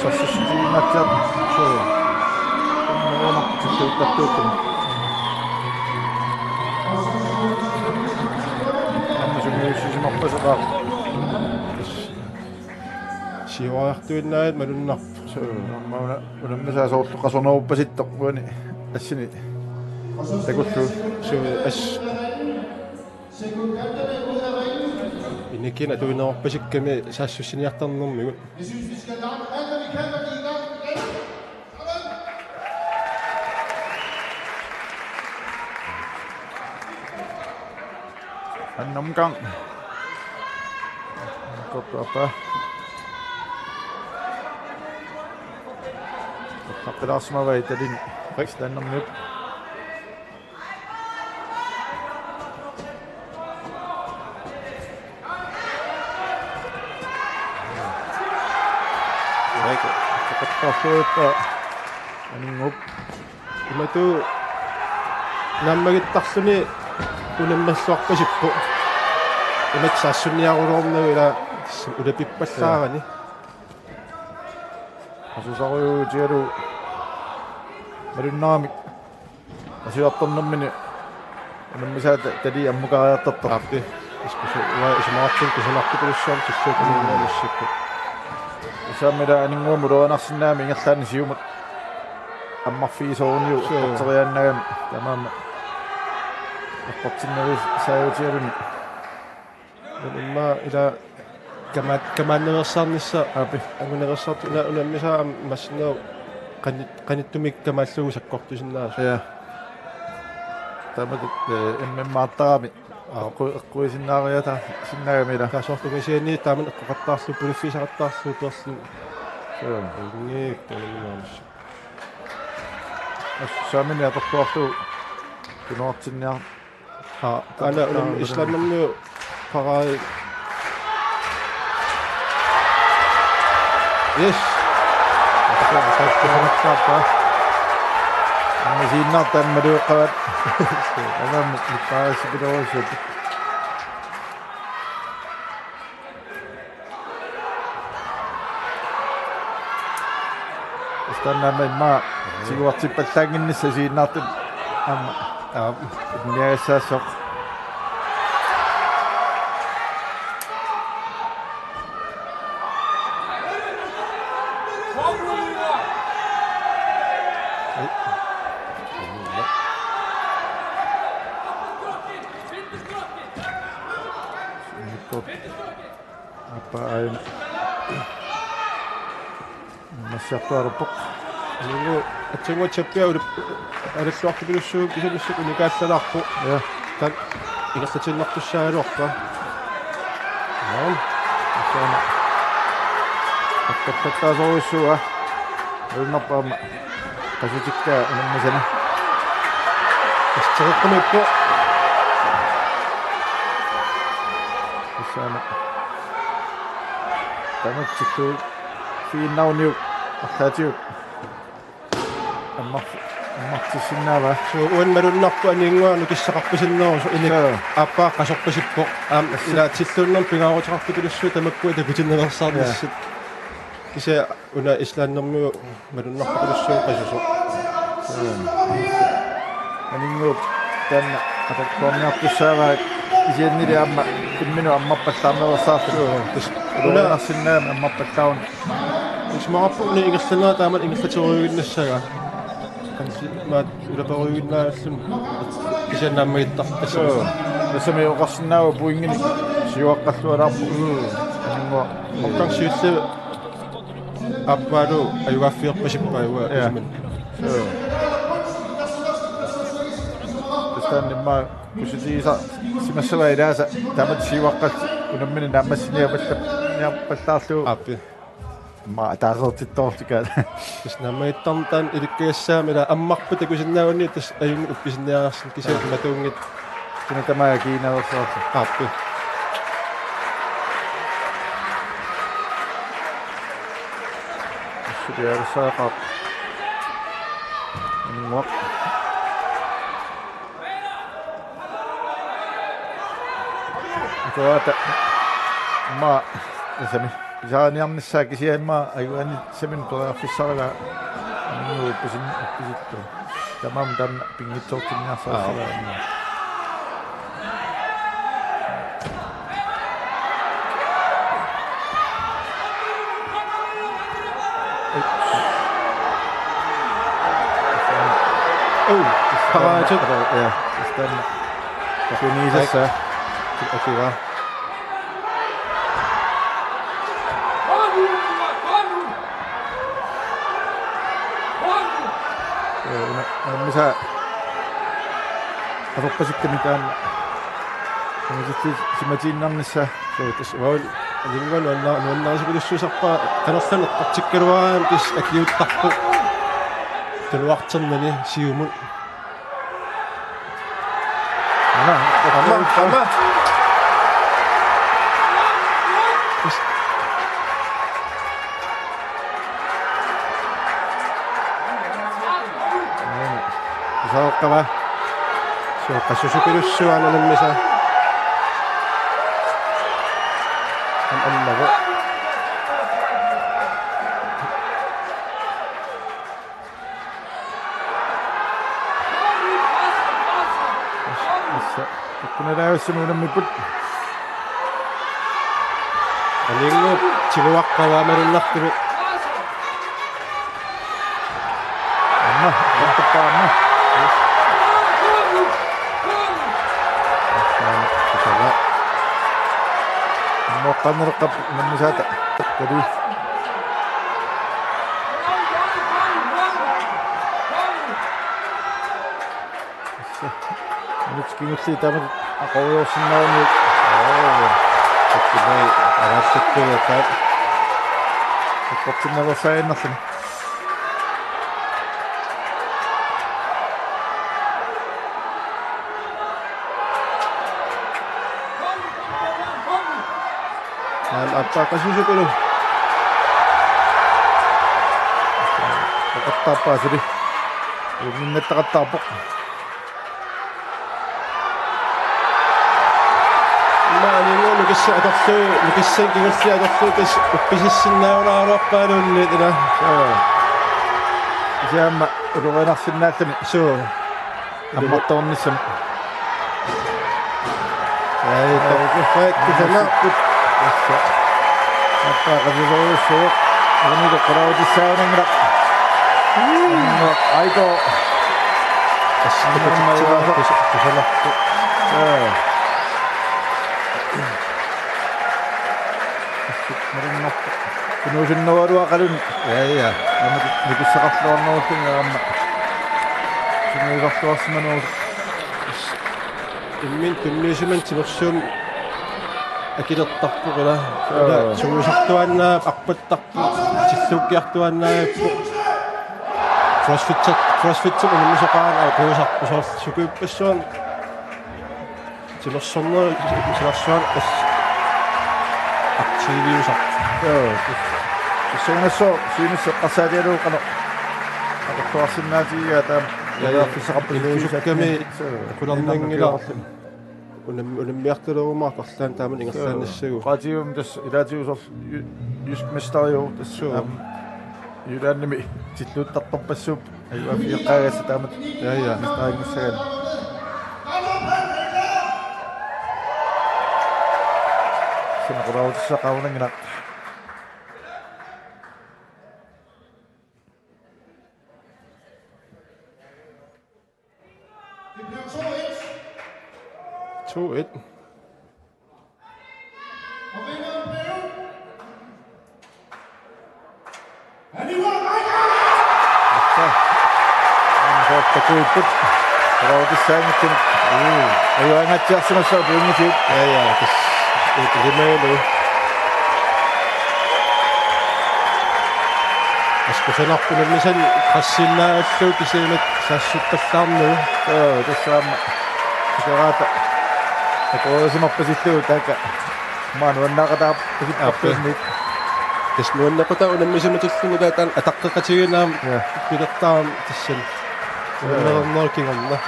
sassissutiginnaatsiarpoq. Suu. Unnuunak tilluuttartuupput. Aamma sungiussisimappaseqaaq. Siuariartuinnaat malunnarpoq. Suu, aamma una, unammisaa soorlu qasuneruppasittoq uani assini takullugu. Suu, as-, inikkini atuinerorpasikkami saassussiniartarnermigut. Anden omgang. Koppa. Koppa pilaarsimavai Talini. Riks Dannermiut. Aiko, toqortarluippa Aninnguup. Imatut naammagittarluni unammerluarpasippoq. Imatut saassunniarulornagu ila ulapippallaarani. Asusarujutigalugu malunnaramik. Asujartornermini unammisaa Ta-, Tali ammukaariartortoq. Aappi. Iskusu-, uanga isumaqarpunga kusanartupilussuarmik tilluuttarneq massakkut. Usaamila Aninnguamut ulorianarsinnaammat ingerlaannaq siumut ammarfigisooruniuk. Suu. Eqqorteriaannaagami taamaammat eqqortinnavissaajutigaluni. Immaqa ila kama-, kamaannaveersaarnissaq. Aappi. Angunaveersaartut una-, unammisaa aamma massakkut qanit-, qanittumik kamaallugu sakkortusinnaasoq. Ja. Taamatut, eh, M M-aartarami. Aap. Eqqu-, eqquisinnaariata sinnaagami ila. Tassa soorlu kisianni taamani eqqoqattaarlugu, puliffigisaqattaarlugu peerlugit. Joo. Ingiik, tamanna. Assut saamini atorluarlugu tunuartinniar-, aa, aana, una, Islandimiut parai. Yes. Aamma siinnaartaat malueqqavat. Aamma nippaarissipilorusut. Islandimi immaqa tiguartippallaannginnissaq siinnaartut aamma. Aap. Immiagassaassoq. Aappaa aajuna. Naammassiartualerpoq. Nungu atsinguatsappiaulu alalluartupilussuup kisianni unikaallalarpoq. Ja. Taanna ingerlatiinnartussaagaluarpoq. Aam. Assaana. Akkattattaasorujussuuvoq. Uinnarpaama. Qasutikka unammisani. Istereqqumiippoq. Assaana. Tamatsillu fiinnauniuk arlaatigut. Ammar-, ammartissinnaava? Suu, uani malunnarpoq aniinnguaq nukissaqarpasinnerusoq inik. Suu. Aappaa qasorpasippoq. Aamma assu. Ilaatilluunnermi pingaaruteqartupilussuit tamakkua takutinnilersaarnissat. Ja. Kisianni una Islandimiut malunnartupilussuit qasusoq. Joo. Aniinnguup taanna atakkuarniartussaavaa kisiannili aamma imminut ammarpallaarnerusaartut. Joo, tassa. Una- Uloornarsinnaam ammarpallaarun. Isumaqarpunga ingerlanera taama ingerlaterujuinnassagaa. Kansi maat ulaperujuinnaalluni kisianni naammagittarpassuit. Joo. Tassami oqarsinnaavoq pointinik siuaqqallualaarpoq. Mm. Aniinnguaq. Omgang syv aappaalu ajugaaffiorpasippai uanga. Ja. Kisianni. Joo. Tassa taanna immaqa kusitiisa simassavaa ilaasa taamatut siuaqqat unammineq naammassiniarpalla-, niarpallaarlugu. Aappi. Immaqa ataaseertittoortikaat. Tassa naammagittarneq taanna ilikkagassaammat ilaa ammarpat takusinnaagunarpoq tassa ajunngilaq uppisinniarnersoq kisianni. Aa. Matuunngitsoq. Kina tamaat kiinaveersaartoq. Aappi. Assut piareersaqaaq. Aniinnguaq. Atuata. Immaqa tassami. Pisaariniarnissaa kisianni immaqa ajugaanni- -ssaminnik periarfissarivaa. Aniinnguup uppisin-, uppisillugu. Tamarmik taanna pinngitsoortinniarsarissavaa. Aa. Oh, paratut. Ja, taanna. Takunisassa. Atuga. Ee, una, unammisaa. Qasorpasikkami taanna. Unammisaa simatiinnarnissaa. Suu, tassa uagut aniinnguaq nuanna-, nuannarisipilussuusarpara qanorluunniit eqqartukkaluaraanni tassa akiuuttarpoq. Tunuarternani siumut. Aamma, aamma, aamma. Iseqqava. Suu, qasusupilussuaq unammisaa. Aamma, aamma. Assa, ikkunalaavissami unammipput. Aniinnguup tiguaqqavaa malunnartumi. Aamma, aamma, aamma. Assa, kusala. Moqqannerqap unammisaata. Kali. Minutsit kingulliit taamatut aqagujoorsinnaagami. Oo. Tikkumai avaassakkuugaat. Eqqortinnaveersaaginnarluni. Aal aappaa qasisukulu. Oqartarpaa suli. Uunginnattaqattaarpoq. Maaniinngooq nukissanik atorlugu, nukissanik kingulliit atorlugu tassa uppisissinnaagunaraluarpaaluunniit ila. Suu. Kisianni aamma ulorianarsinnaalluni suu. Ammartoornissami. Ai, to. Ai, kusanaq. Tassa. Aappaa qasisorujussuuvoq. Uunili qularutissaanngilaq. Aito. Tassa. Kusa-, kusanarpoq. Aa. Malunnarpoq. Tunuusinnaagaluaqaluni. Ja, ja. Aamma nukissaqarluarnerulluni aamma. Sungiusarluarsimanerusoq. Imminut tunniusimaneq timersuummik akilertarpoq ila. Joo. Ila sungiusartuaannaa arpattarpoq. Tilluukkiartuaannaapput. Crossfit, crossfit unammisoqaat kuusarput soorlu sukuippassuarnik. Timersornerup silarsuaq as-, aktiviusaq. Joo, tus-, tussagunassaaq siunissaq eqqarsaatigalugu qanoq atorluarsinnaatigigaa taama. Ja, ja. Periarfissaqarput. Inuusukkami. Suu. Qularnanngilaq. Unam-, unammiartalerumaarpoq arlaannik taama ingerlaannassagut. Suu. Qaatium tassa ilaatigut soorlu ju-, jysk mesteriuvoq tassa. Suu. Aamma Jyllandimi tilluuttartorpassuupput. Ajuaaffigeqqaagassat taamatut. Ja, ja. Mesterinngissagaanni. Sanaqqulaarutissaqarunanngilaq. To et. Assa. Aamma soorlu takuipput. Qularutissaanngitsunik. Uu. Ajuangaatsiarsimassaaq pointinik. Ja, ja, tassa. Ilimagalu. Askusanarpunammisan qassinnaallu kisianni saassuttallaarnagu. Joo, tassa aamma. Sikeraata. Akuerisimarpasillugu taakku. Aamma nuannaaqataarpasippartuunniit. Tassa nuanneqataa unammisimatulluni taanna ataqqeqatigiinnaam. Ja. Pilertaam tassani. Joo. Unamminernerup kingorna.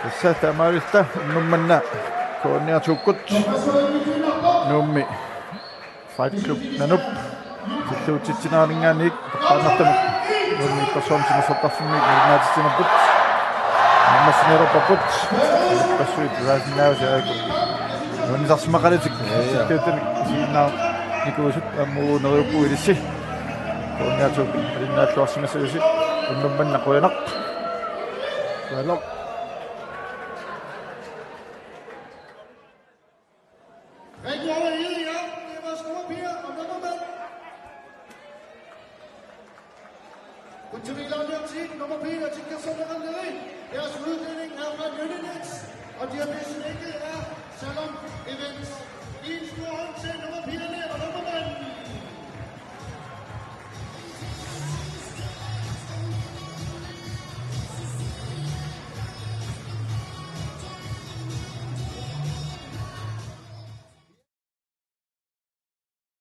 Tassa taamaalilluta unnuk manna K N R to-kkut Nuummi Fight Club Nanup tilluutsitsineraninngaanniit toqqaannartumik Nuummi personsimasortarfimmiit malinnaatitsinerput. Nammassineerput. Passuit pulaasinnaavissi aajuku. Nuannisarsimaqalutik. Ja, ja. Tilluuttunik isiginnaarnikuusut aamma uagut neriuppugut ilissi. K N R to-kkut malinnaalluarsimassagutsi. Unnuk manna qujanaq. Qujanaq. Rigtig over hele i aften. Det var stor piger og nummermænd. Kun til Milan Jørgensen, nummer piger, til Kasper Randeri. Deres uddeling er fra Nynenets, og de har beslægtet af Salon Events. En stor hånd til nummer piger.